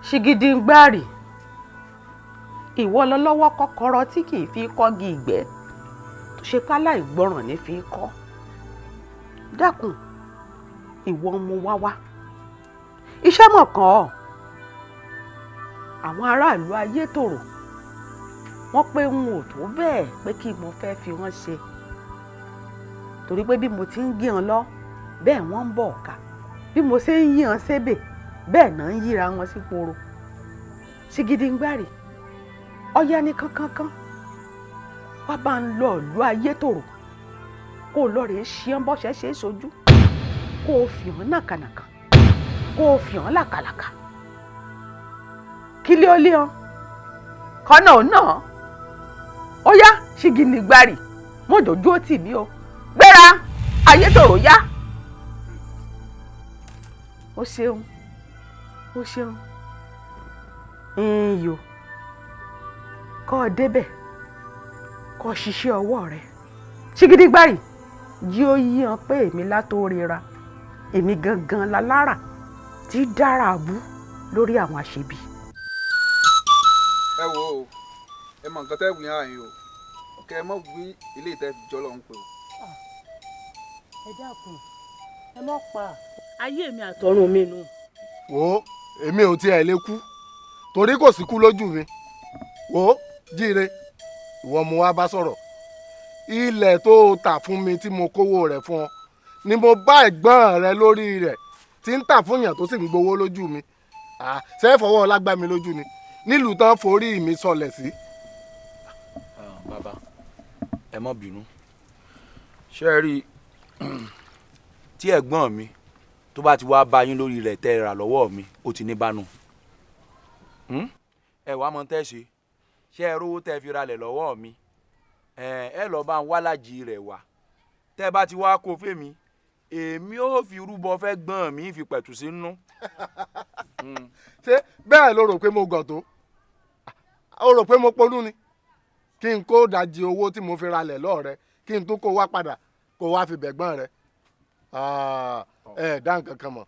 Ṣìgìdìngbàrì, ìwọ lọ lọ́wọ́ kọ́kọ́rọ́ tí kì í fi kọ́gi ìgbẹ́ tó ṣe pálá ìgbọràn ní fi kọ́. Dákun, ìwọ mú wá wá iṣẹ́ mọ̀ kàn ọ́. Àwọn aráàlú Ayétòrò wọ́n pé n ò tó bẹ́ẹ̀ pé kí mo fẹ́ fi wọ́n ṣe, torí pé bí mo ti ń gé wọn lọ bẹ́ẹ̀ wọ́n ń bọ̀ ọ̀ka, bí mo ṣe ń yí wọn sébè bẹ́ẹ̀ náà ń yíra wọn sí poro. Ṣìgìdìngbàrì, ọ̀yá ní kánkánkán wá bá ń lọ ìlú Ayétòrò kó o lọ rèé ṣe ọ́n bọ́ṣẹ́ ṣe é sojú, kó o fi hàn nàkànàkà, kó o fi hàn làkàlàkà, kílé ó lé ọ kọ́nà ò náà. Ó yá, Ṣìgìdìngbàrì, mọ́jọ́jú ó tì mí o, gbéra Ayétòrò yá. Ó ṣeun, ó ṣeun ìyò kọ́ ọ débẹ̀ kọ́ ọ ṣiṣẹ́ ọwọ́ rẹ̀. Ṣìgìdìngbàrì, jí ó yí hàn pé èmi látó rira, èmi gangan lálára tí dára bú lórí àwọn àṣebí. Ẹ wo o, ẹ mọ nǹkan tẹ́ wí hàn yín o, kẹ ẹ mọ̀ wí ilé ìtẹ́ jọ lọ́hún pé o. Ẹ dákun, ẹ mọ̀ pa ayé mi àtọ̀run mi nù. Wo, èmi ò tiẹ̀ lè kú torí kò sí kú lójú mi. Wo, jíire, ìwọ mo wá bá sọ̀rọ̀. Ilẹ̀ tó o tà fún mi tí mo kówó rẹ̀ fún ọ ni mo bá ẹ̀gbọ́n rẹ lórí rẹ̀ tí ń tà fún yàn tó sì ń gbowó lójú mi. Ṣé fọwọ́ ọlá gbá mi lójú ni nílùú tán forí mi sọlẹ̀ sí. Bàbá, ẹ má bínú. Ṣé ẹ rí tí ẹ̀gbọ́n mi tó bá ti wá bá yín lórí rẹ̀ tẹ́ ẹ rà lọ́wọ́ mi, ó ti ní bánu. Ẹ wàá mọ tẹ́ ṣe. Ṣé ẹ rówó tẹ́ fi ralẹ̀ lọ́wọ́ mi? Ẹ lọ́ọ́ bá ń wá lájì rẹ̀ wá. Tẹ́ ẹ bá ti wá kó fèmí, èmi ò fi rúbọ fẹ́ gbọ́n mi fi pẹ̀tù sínú. Ṣé bẹ́ẹ̀ ló rò pé mo gọ̀ tó? Ó rò pé mo ponú ni kí n kó dajì owó tí mo fi ralẹ̀ lọ́ọ̀ rẹ, kí n tún kó wá padà kó wá fi bẹ̀gbọ́n rẹ? Ẹ dá nǹkan kan mọ̀,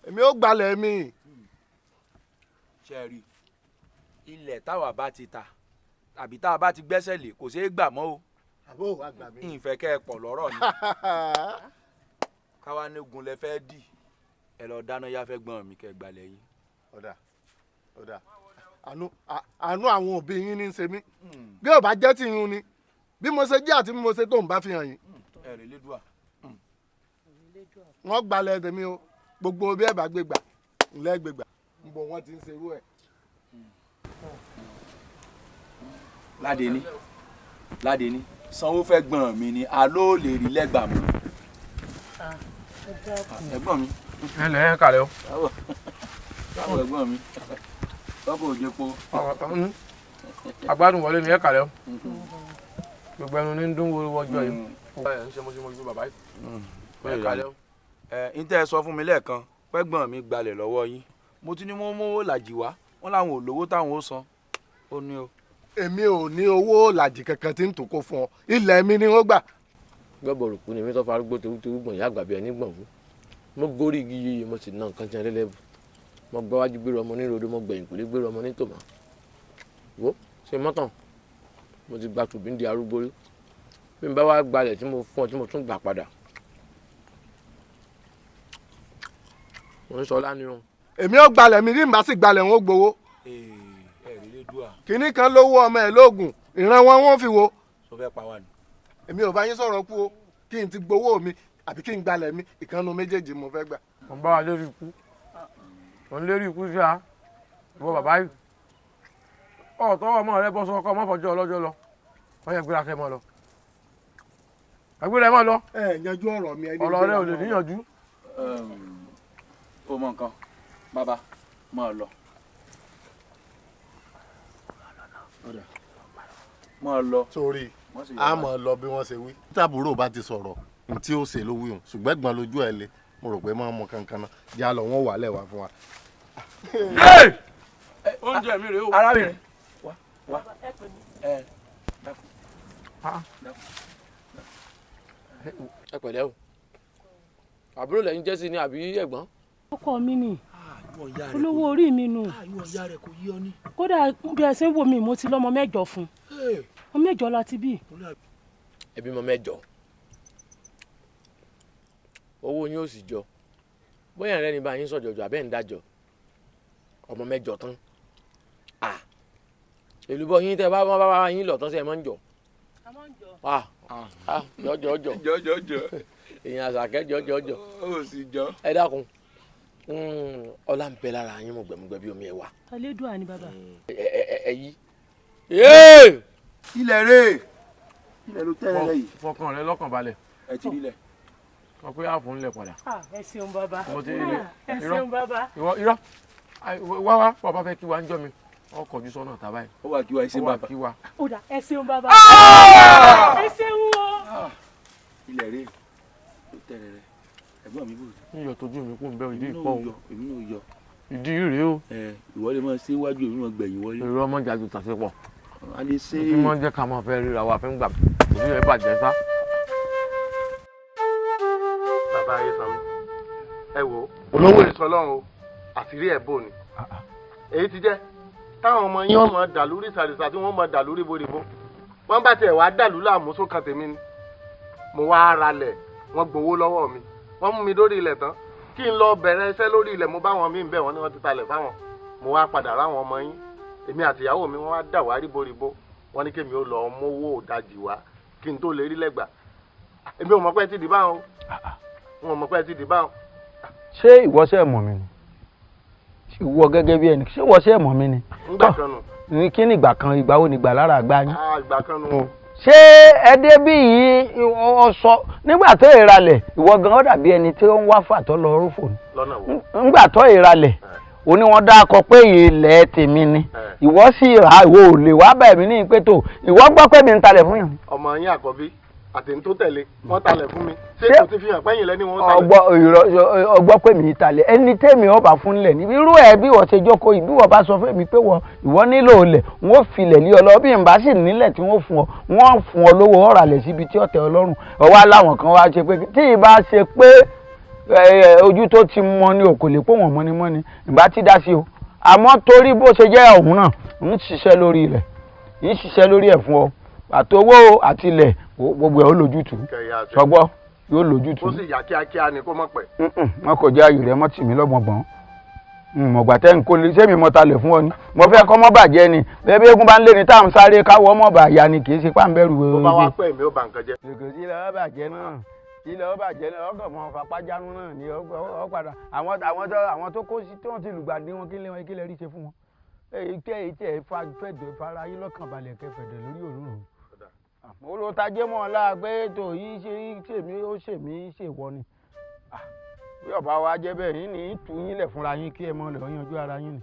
èmi ò gbalẹ̀ mi. Ṣe rí ilẹ̀ táwa bá ti ta tàbí tá a bá ti gbẹ́sẹ̀ lé, kò ṣeé gbà mọ́ o. Àbó wàá gbà mí. Ìfẹ́ kẹ́ ẹ pọ̀ lọ́rọ̀ ni káwa nígun lẹ fẹ́ dì. Ẹ lọ dáná yá fẹ́ gbọ́n mi kẹ́ gbalẹ̀ yín. Ọ̀dà ọ̀dà, àánú àwọn òbí yín ní í ṣe mí. Bí ò bá jẹ́ tìyún ni bí mo ṣe jẹ́ àti bí mo ṣe tó ń bá fi hàn yín. Ẹ rè lédùá. Wọ́n gbalẹ̀ tèmi o. Gbogbo bí ẹ bá gbé gbà ńlẹ́ gbé gbà ń bọ̀ wọ́n ti ń ṣerú ẹ̀. Ládé ní, Ládé ní, sanwó fẹ́ gbọ́n mi ni àló lè rí lẹ́gbàá mọ́. Ẹ̀gbọ́n mi. Ẹ lẹ́ ẹ kàlẹ́ o. Báwo ẹ̀gbọ́n mi, tọ́kọ̀ òjèpo. Agbádùn wọlé ni, ẹ kàlẹ́ o. Gbogbo ẹnu ní ń dún wọjọ yìí. Ẹ ń ṣe mo ṣe mo ṣe bàbá yìí. Ẹ kàlẹ́ o. Ẹ ń tẹ́ ẹ sọ fún mi lẹ́ẹ̀kan pẹ́gbọ́n mi gbalẹ̀ lọ́wọ́ yín, mo ti ní wọ́n mówó làjì wá, wọ́n láwọn ò lówó táwọn ó san ó ní o. Èmi ò ní owó làjì kankan tí ń tó kó fún ọ, ilẹ̀ mi ni wọ́n gbà. Gbọ́bọ̀rùkú ni mi tó farúgbó tewútewú gbọ̀n ìyá àgbà bí ẹni gbọ̀n fún. Mo gorí igi yeye, mo sì ná nǹkan tí wọn lẹ́lẹ́bù. Mo gbọ́ wájú gbèrò ọmọ ní rodo, mo gbẹ̀yìn kùlé gbèrò ọmọ ní tòmá. Wo ṣe mọ́tàn, mo ti gba tùbí ń di arúgbó rí. Bí n bá wá gbalẹ̀ tí mo fún ọ tí mo tún gbà padà, mo ń sọ lánìí o. Èmi ò gbalẹ̀ mi, bí n bá sì gbalẹ̀ wọn ó gbowó. Kínní kan lówó ọmọ ẹ̀ lóògùn ìran wọn wọ́n fi wo. Sọ fẹ́ pa wá ni. Èmi ò bá yín sọ̀rọ̀ kú o, kí n ti gbowó mi àbí kí n gbalẹ̀ mi, ìkànnù méjèèjì mo fẹ́ gbà. Mo ń bá wa lérí ikú, mo ń lérí ikú sí a ìwọ bàbá yìí. Ọ̀tọ́ ọmọ rẹ bọ́ sọ́kọ́ ọmọ fọjọ́ ọlọ́jọ́ lọ, wọ́n yẹ gbéra kẹ́ mọ́ lọ, ẹgbẹ́ rẹ mọ́ lọ. Ẹ yanjú ọ̀rọ̀ mi ẹni. Ọ̀rọ̀ rẹ ò lè níyànjú. Ó mọ nǹkan, bàbá máa lọ, máa lọ. Sórí a mọ̀ lọ bí wọ́n ṣe wí. Táàbúrò bá ti sọ̀rọ̀ n tí ó ṣe ló wí hùn, ṣùgbọ́n ẹ̀gbọ́n lójú ẹ̀ le, mo rò pé máa mú kankan náà já lọ, wọ́n wà lẹ́wà fún wa. Oúnjẹ mi rèé o. Arábìnrin, wá wá ẹ dákun. Ẹ pẹ̀lẹ́ o, àbúrò lẹ́yìn jẹ́ sí ni àbí ẹ̀gbọ́n. Ọkọ mi ni. Olówó orí mi nù. Kódà bí ẹ ṣe ń wò mí, mo ti lọ́mọ 8 fún. Ọmọ 8 la ti bí. Ẹ bímọ 8. Owó yín ò sì jọ. Bóyá rẹ ni bá yín sọ̀jọ̀jọ̀ àbẹ́ ń dájọ́. Ọmọ 8 tán. Èlùbọ́ yín tẹ bá bá yín lọ tán sí ẹ máa ń jọ. Jọjọjọ. Jọjọjọ. Èèyàn àṣàkẹ́ jọjọjọ. Ó sì jọ. Ẹ dákun. Ọlá ń bẹ lára yín mọ̀gbẹ̀mọ̀gbẹ̀ bí omi ẹ̀wà. Elédùà ni bàbá. Ẹ yí. Ilẹ̀ rè. Ilẹ̀ ló tẹ́lẹ̀ rẹ̀ yìí. Fọkàn rẹ lọ́kàn balẹ̀. Ẹ ti rí lẹ̀. Sọ pé àfọ̀ ń lẹ̀ padà. Ẹ ṣeun bàbá. Ẹ ṣeun bàbá. Irọ́ wá wá bàbá fẹ́ kí wa ń jọ mi. Ọkọ̀ ojú sọ́nà tàbá yìí. Ó wà kí wa ẹ ṣe bàbá. Ó wà kí wa. Ó dà ẹ ṣeun bàbá. Ẹ ṣeun o. Ilẹ̀ rè ló tẹ́lẹ̀ rẹ̀. Ẹ̀gbọ́n mi bò. Ń yọ tójú mi kó ń bẹ ìdí ìpọ o. Èmi náà yọ. Ìdí rèé o. Ìwọ lè máa ṣe iwájú èmi máa gbẹ̀yìn wọlé. Èrò ọmọ jàdù tàṣepọ̀. A lè ṣe. Kí wọ́n jẹ́ ká máa fẹ́ ríra wa fẹ́ ń gbà òbí rẹ̀ bàjẹ́ sá. Bàbá ayé sanmi, ẹ wo olówó ìsọlọ́run o, àṣírí ẹ̀ bò ni. Èyí ti jẹ́ táwọn ọmọ yín wọ́n máa dà lórí ìsàrìsà tí wọ́n máa dà lórí ríboríbo. Wọ́n bá tiẹ̀ wá dàlú láàmú sókàn tèmi ni. Mo wá ralẹ̀, wọ́n gbowó lọ́wọ́ mi. Wọ́n mú mi dórí ilẹ̀ tán kí n lọ bẹ̀rẹ̀ iṣẹ́ lórí ilẹ̀. Mo bá wọn mí bẹ̀ wọ́n ní wọ́n ti talẹ̀ fáwọn. Mo wá padà ráwọn ọmọ yín, èmi àtìyàwó mi, wọ́n wá dà wá ríboríbo. Wọ́n ní kémi ó lọ mówó òdajì wá kí n tó lè rí lẹ́gbàá. Èmi ò mọ̀ pé ti dì báwọn o, wọn ò mọ̀ pé ti dì báwọn. Ṣé ìwọ ṣe mọ̀ mí ni? Ìwọ gẹ́gẹ́ bí ẹni, ṣé ìwọ ṣe mọ̀ mí ni? Ńgbà kan nù. Ní kí ni ìgbà kan, ìgbà wo ni ìgbà lára àgbà yín? Ìgbà kan nù o. Ṣé ẹ dé bí yìí ọsọ nígbà tó ìralẹ̀ ìwọ gan ó dàbí ẹni tí ó ń wá fàtọ́ lọ rúfò ni. Nígbà tó ìralẹ̀ ó ní wọ́n dákọ pé ilẹ̀ tèmi ni, ìwọ sì rà, ìwọ ò lè wá bẹ̀ mí ní ìpè tó ìwọ gbọ́ pé mi ń talẹ̀ fún yàn. Ọmọ yín àkọ́bí àti tó tẹ̀lé wọ́n talẹ̀ fún mi, ṣé kò ti fi hàn pẹ́yìn lẹ́ni wọ́n talẹ̀. Ọgbọ́ pé mi talẹ̀ ẹni tèmi ọba fún lẹ̀ níbi irú ẹ̀ bí wọ́n ṣe jókòó yìí, bí wọ́n bá sọ fún mi pé ìwọ nílò ilẹ̀, wọ́n filẹ̀ lé ọ lọ, bí n bá sì nílẹ̀ tí wọ́n fún ọ, wọ́n fún ọ lówó ọ̀ràlẹ̀ síbi tí ọ̀tẹ̀ ọlọ́run. Ọwọ́ aláwọ̀n kan wá ṣe pé tí ì bá ṣe pé ojú tó ti mọ ni òkò lè pò wọ́n mọ́nimọ́ni ìbá ti dá sí o, àmọ́ torí bó ṣe jẹ́ ọ̀hún náà ń ṣiṣẹ́ lórí rẹ̀, ń ṣiṣẹ́ lórí ẹ̀ fún ọ, àtowó àtilẹ̀ gbogbo ẹ̀ ó lójútùú, sọgbọ́ yóò lójútùú. Ó sì yá kíákíá ni kó mọ̀ pẹ́. Wọn kò jẹ́ ayò rẹ̀ mọ́ tì mí lọ́gbọ̀ngbọ̀n. Mọ̀gbà tẹ́ ń kó lè sẹ́mi mọ́ta lè fún ọ ni, mo fẹ́ kọ́ mọ́ bàjẹ́ ni, bẹ́ẹ̀ bí eégún bá ń lé ní táwọn sáré káwọ́ mọ́ bà ya ni, kì í ṣe páńbẹ́rù. Bó bá wá pẹ́ mi ó bà nǹkan jẹ́. Èkó sí lọ́wọ́ bàjẹ́ náà, sí lọ́wọ́ bàjẹ́ náà, ọkọ̀ mọ́ fapájánú náà ni ọ padà àwọn tó kó sí tí wọ́n ti lùgbàdì wọn kí lè rí ṣe fún wọn. Èyí tẹ́ fẹ́dọ̀ fara yín lọ́kàn balẹ̀ kẹfẹ̀dọ̀ lórí òrùn. Mo ló tajé mọ́ ọ láà pé tó yìí ṣe ṣèmí ó ṣèmí ṣèwọ ni. Bí ọba wa jẹ́ bẹ́ẹ̀ yín ní tú yín lẹ̀ fúnra yín kí ẹ mọ lè yanjú ara yín ni.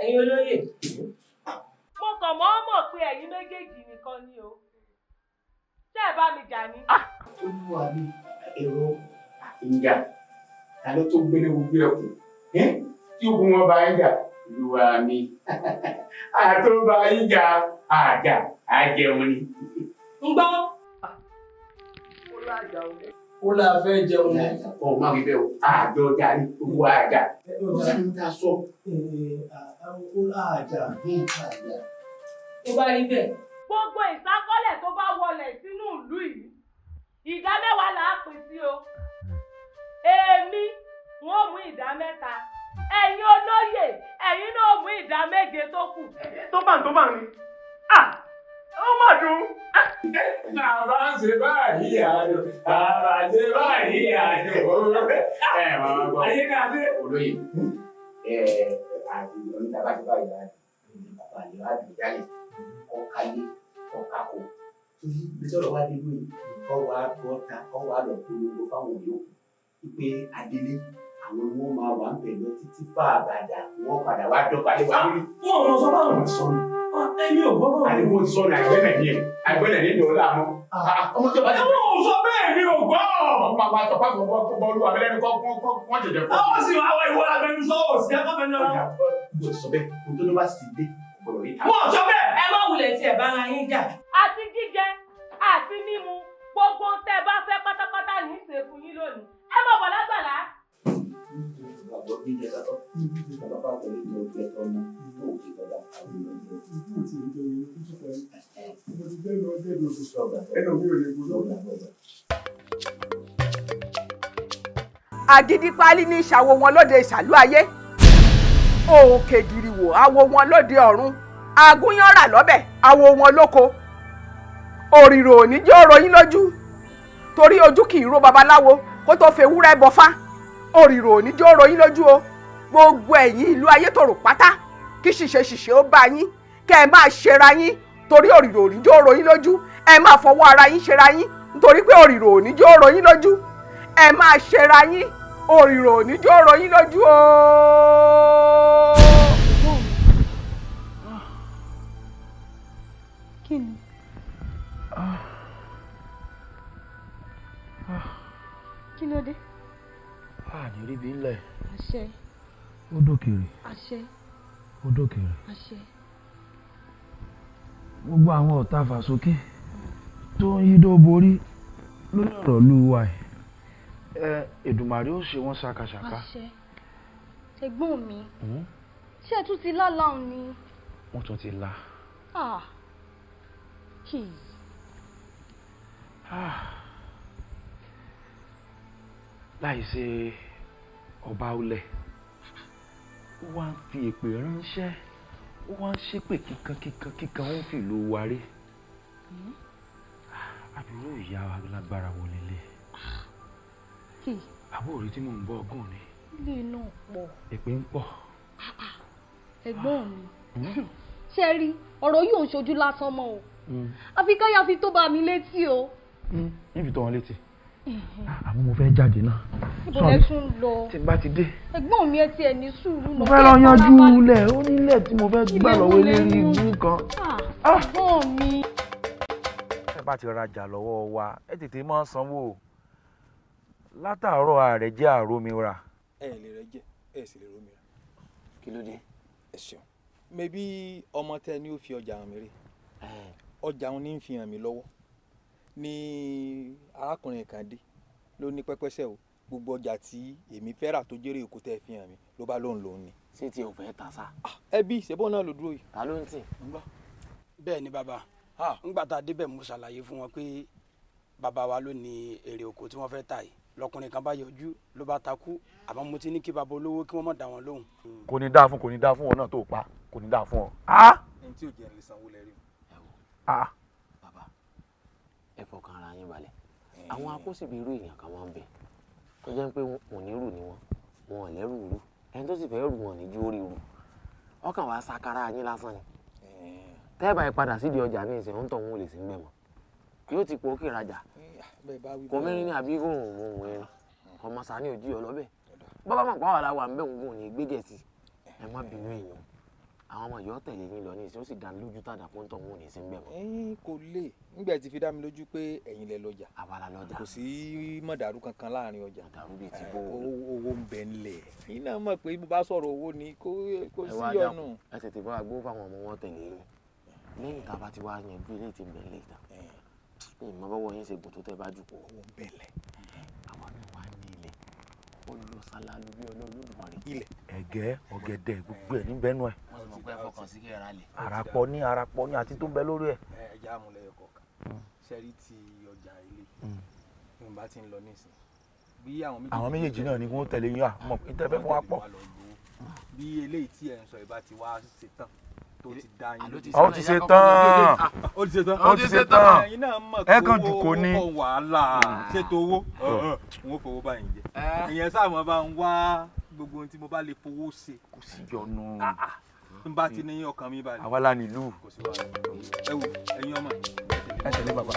Ẹ̀yin olóyè. Mo kàn mọ́ mọ̀ pé ẹ̀yin méjèèjì nìkan ni o. Ṣé ẹ bá mi jà ni? Olúwa mi, èrò ìjà ta ló tó gbélé gbogbo ẹkùn tí ogun wọn bá ń jà? Olúwa mi, àtó bá ń jà àjà àjẹun ni. Ń gbọ́. Ó là fẹ́ jẹun ni. Ọ̀ máa wí bẹ́ẹ̀ o, àjọ jà ní owó àjà. Ó sì ń ta sọ. Ó là àjà àjà. Tó bá rí bẹ́ẹ̀. Gbogbo ìsákọ́lẹ̀ tó bá wọlé sínú ìlú yìí, 10% là á pín sí o. Èmi wọ́n mú 3%. Ẹ̀yin olóyè, ẹ̀yin náà mú 7% tó kù. Tó bá ní. Ó mà dùn. Àbá ń ṣe báyìí àjò, àbá ń ṣe báyìí àjò. Ẹ máa gbọ́. Ayé náà dé. Olóyè, àti oníta bá ti báyìí láàyè, àlè wá bì jálè, ọ̀kálé, ọ̀kàkọ̀. Torí ibi tọ́rọ̀ wá dé lóyè, ọwọ́ àbọ̀ta, ọwọ́ àlọ́ polongo fáwọn yòókù. Wípé Adélé, àwọn ni wọ́n máa wà ń bẹ̀ lọ títí fà àbàdà, wọ́n padà wá dọ́gba lé wa lórí. Wọ́n ò mọ sọ báwọn. Sọnù. Ẹ̀mi ò gbọ́ báwọn. Àní mo sọnù àìgbẹ́nà ni ẹ̀, àìgbẹ́nà ni ìdòwò láàmú. Ọmọ tí o bá ti. Ẹ̀wọ̀n ò sọ bẹ́ẹ̀ mi ò gbọ́. Ọmọ àwọn àtọ̀pá fún bọ́ọ̀lù abẹ́lẹ́ni kọ́ wọ́n jẹjẹ fún. Àwọn sì wá wọ ìwọ agbẹnusọ òsì akọ́fẹ́ni ọ̀rọ̀. Mo ti sọ bẹ́ẹ̀, ohun tó ló bá sì ti dé, gbọ́dọ̀ rí ta. Wọ́n sọ bẹ́ẹ̀. Ẹ má wulẹ̀ tí ẹ bá ara yín jà. Àti jíjẹ àti mímu gbogbo jẹ tọmọ tó o ti tọ́da àwọn èèyàn jẹ. Ojú ò tí ì jẹ ìyẹn tó tún parí. Mo ti dẹ́nu ọjọ́ ìlú ẹnu mi ò lè kú lọ́gbà. Agídípálí ní ìṣàwò wọn lóde ìṣàlú ayé, òkè gìrìwò awo wọn lóde ọ̀run, agúnyánrà lọ́bẹ̀ awo wọn lóko. Òrìrò ò ní jẹ́ ó ròyìn lójú, torí ojú kì í ro babaláwo kó tó fewúrẹ́ bọfá. Òrìrò ò ní jẹ́ ó ròyìn lójú o. Gbogbo ẹ̀yin ìlú Ayétòrò pátá, kí ṣìṣe ṣìṣe ó bá yín, kẹ́ ẹ máa ṣera yín, torí òrìrò ò ní jẹ́ ó ròyìn lójú. Ẹ máa fọwọ́ ara yín ṣera yín, nítorí pé òrìrò ò ní jẹ́ ó ròyìn lójú. Ẹ máa ṣera yín, òrìrò ò ní jẹ́ ó ròyìn lójú o. Kí ni? Kí ló dé? A ní rí bí ńlẹ̀. Àṣẹ. Ó dókèrè. Àṣẹ. Ó dókèrè. Àṣẹ. Gbogbo àwọn ọ̀tá fàsókè tó ń yídó borí lórí ọ̀rọ̀ ìlú wa yìí, ẹ Èdùmàrè ó ṣe wọ́n ṣàkàṣàkà. Àṣẹ. Ẹ̀gbọ́n mi, ṣé ẹ tún ti lálàá òun ni? Wọ́n tún ti la. Ah. Kì í. Láì ṣe ọba ulẹ̀, ó wá ń fi èpè ránṣẹ́, ó wá ń ṣépè kíkan kíkan kíkan, ó ń fi ìlú wa rí. Àbúrò ìyá wa lágbára wo lélẹ̀? Àbúrò rí tí mò ń bọ́ ọgùn ni. Ilé náà pọ̀. Èpè ń pọ̀. Ẹ̀gbọ́n mi, ṣé rí ọ̀rọ̀ yìí ò ń ṣojú lásán mọ́ o. Àfi káyà fi tó bá mi létí o. Níbi tó wọn létí. Àmọ́ mo fẹ́ jáde náà. Ibo lẹ tún lọ? Tí n bá ti dé. Ẹ̀gbọ́n mi, ẹ tiẹ̀ ní sùúrù náà. Mo fẹ́ lọ yanjú ilẹ̀, ó nílẹ̀ tí mo fẹ́ gbà lọ́wọ́ eléré ibú kan. Ẹ̀gbọ́n mi. Ẹ bá ti rajà lọ́wọ́ wa, ẹ tètè máa sanwó. Látàárọ̀ ààrẹ jẹ́ àrómi rà. Ẹ lè rẹ jẹ, ẹ sì lè rómi rà. Kí ló dé? Ẹ ṣeun. Mebí ọmọ tẹ ni ó fi ọjà hàn mí rè. Ọjà òun ní ń fi hàn mí lọ́wọ́. Ní arákùnrin kan dé ló ní pẹ́pẹ́sẹ́ o, gbogbo ọjà tí èmi fẹ́ rà tó jẹ́rè èkó tẹ́ fi hàn mí ló bá lóun lòun ni. Ṣé tí o fẹ́ ta sá? Ẹbí ìṣẹ́bọ̀ náà ló dúró yìí. Ta ló ń tì? Bẹ́ẹ̀ ni bàbá, ńgbà tá a débẹ̀ mo ṣàlàyé fún wọn pé bàbá wa ló ní èrè oko tí wọ́n fẹ́ tà yìí. Lọkùnrin kan bá yọjú ló bá takú, àmọ́ mo ti ní kí bàbá olówó kí wọ́n má dá wọn lóhùn. Kò ní dáa fún, kò ní dáa fún ọ náà tó pa, kò ní dáa fún ọ. Ẹni tí ò jẹ́ ń lè sanwó lẹ́rìí. Bàbá, ẹ fọkàn ara yín balẹ̀. Àwọn akóṣìbírú èèyàn kan máa ń bẹ tó jẹ́ pé wọn ò ní rù ní wọn, wọn ò lẹ́rù rù, ẹni tó sì fẹ́ rù wọn ní ju orí rù, ọkàn wa sakara yín lásán ni. Tẹ́ẹ̀bà yìí padà sídìí ọjà ní ìsìn, ń tọ̀ wọn ò lè sí ń bẹ̀ mọ́, yóò ti pò ó kìrajà kò mẹ́rin ní àbí kò mọ̀ òun ẹni ọmọ sani ò jí ọ lọ́bẹ̀. Bàbá mọ̀ pàwọ́ la wà ń bẹ̀ òun kò ní gbégẹ̀ sí. Ẹ má bínú èèyàn, àwọn ọmọ yóò tẹ̀lé yín lọ ní ìsìn, ó sì dá lójú tàdá pé ń tọ̀ wọn ò ní sí ń bẹ̀ mọ́. Kò lè nígbà tí fi dá mi lójú pé ẹ̀yin lẹ lọ́jà. Àwa la lọ́jà. Kò sí mọ̀dàrú kankan láàrin ọjà. Mọ̀dàrú bíi ti bó. Owó ń bẹ ńlẹ̀. Ẹ̀yin náà mọ̀ pé bó bá sọ̀rọ̀ owó ni kò sí ọ̀nà. Ẹ tètè bá wa gbó fáwọn ọmọ wọn tẹ̀lé yín. Lẹ́yìn tá a bá ti wá yanjú ilé tí ń bẹ ńlẹ̀ ìta. Ìmọ̀ bọ́wọ́ yín ṣe gùn tó tẹ́ bá jù kó. Owó ń bẹ ńlẹ̀. Àwa náà wá ní ilẹ̀. Ó lọ sálálú bí Olódùmarè. Ilẹ̀. Ẹ̀gẹ́, ọ̀gẹ̀dẹ̀, gbogbo ẹ̀ ní bẹ́nu ẹ̀. Wọ́n sì mọ̀ pé ẹ fọkàn sí kẹ́ ẹ ra lẹ̀. Àràpọ̀ ní àràpọ̀ ní àti tó ń bẹ lórí ẹ̀. Ẹ já amúlẹ̀ ẹ̀kọ́ kan. Ṣẹ́rí ti ọjà ilé. Bí mo bá ti ń lọ nísìn. Bí àwọn méjèèjì náà ni wọ́n tẹ̀lé yín à mọ̀ pé tẹ́fẹ́ fún wa pọ̀. Bí eléyìí tí ẹ̀ ń sọ ìbá ti wá ṣe tán tó ti dá yín lójú. Ó ti ṣe tán. Ó ti ṣe tán. Ó ti ṣe tán. Ẹ̀yin náà mọ̀ Ẹ kàn jù kò ní. owó wàhálà ṣètò owó. N ó fowó báyìí jẹ. Ìyẹn sáà mo bá ń wá gbogbo ohun tí mo bá lè fowó ṣe. Kò sí yọnu. N bá ti ní ọkàn mi balẹ̀. Àwa la nílùú. Kò sí wàhálà. Ẹ wo ẹ̀yin ọmọ. Ẹ tẹ̀lé bàbá.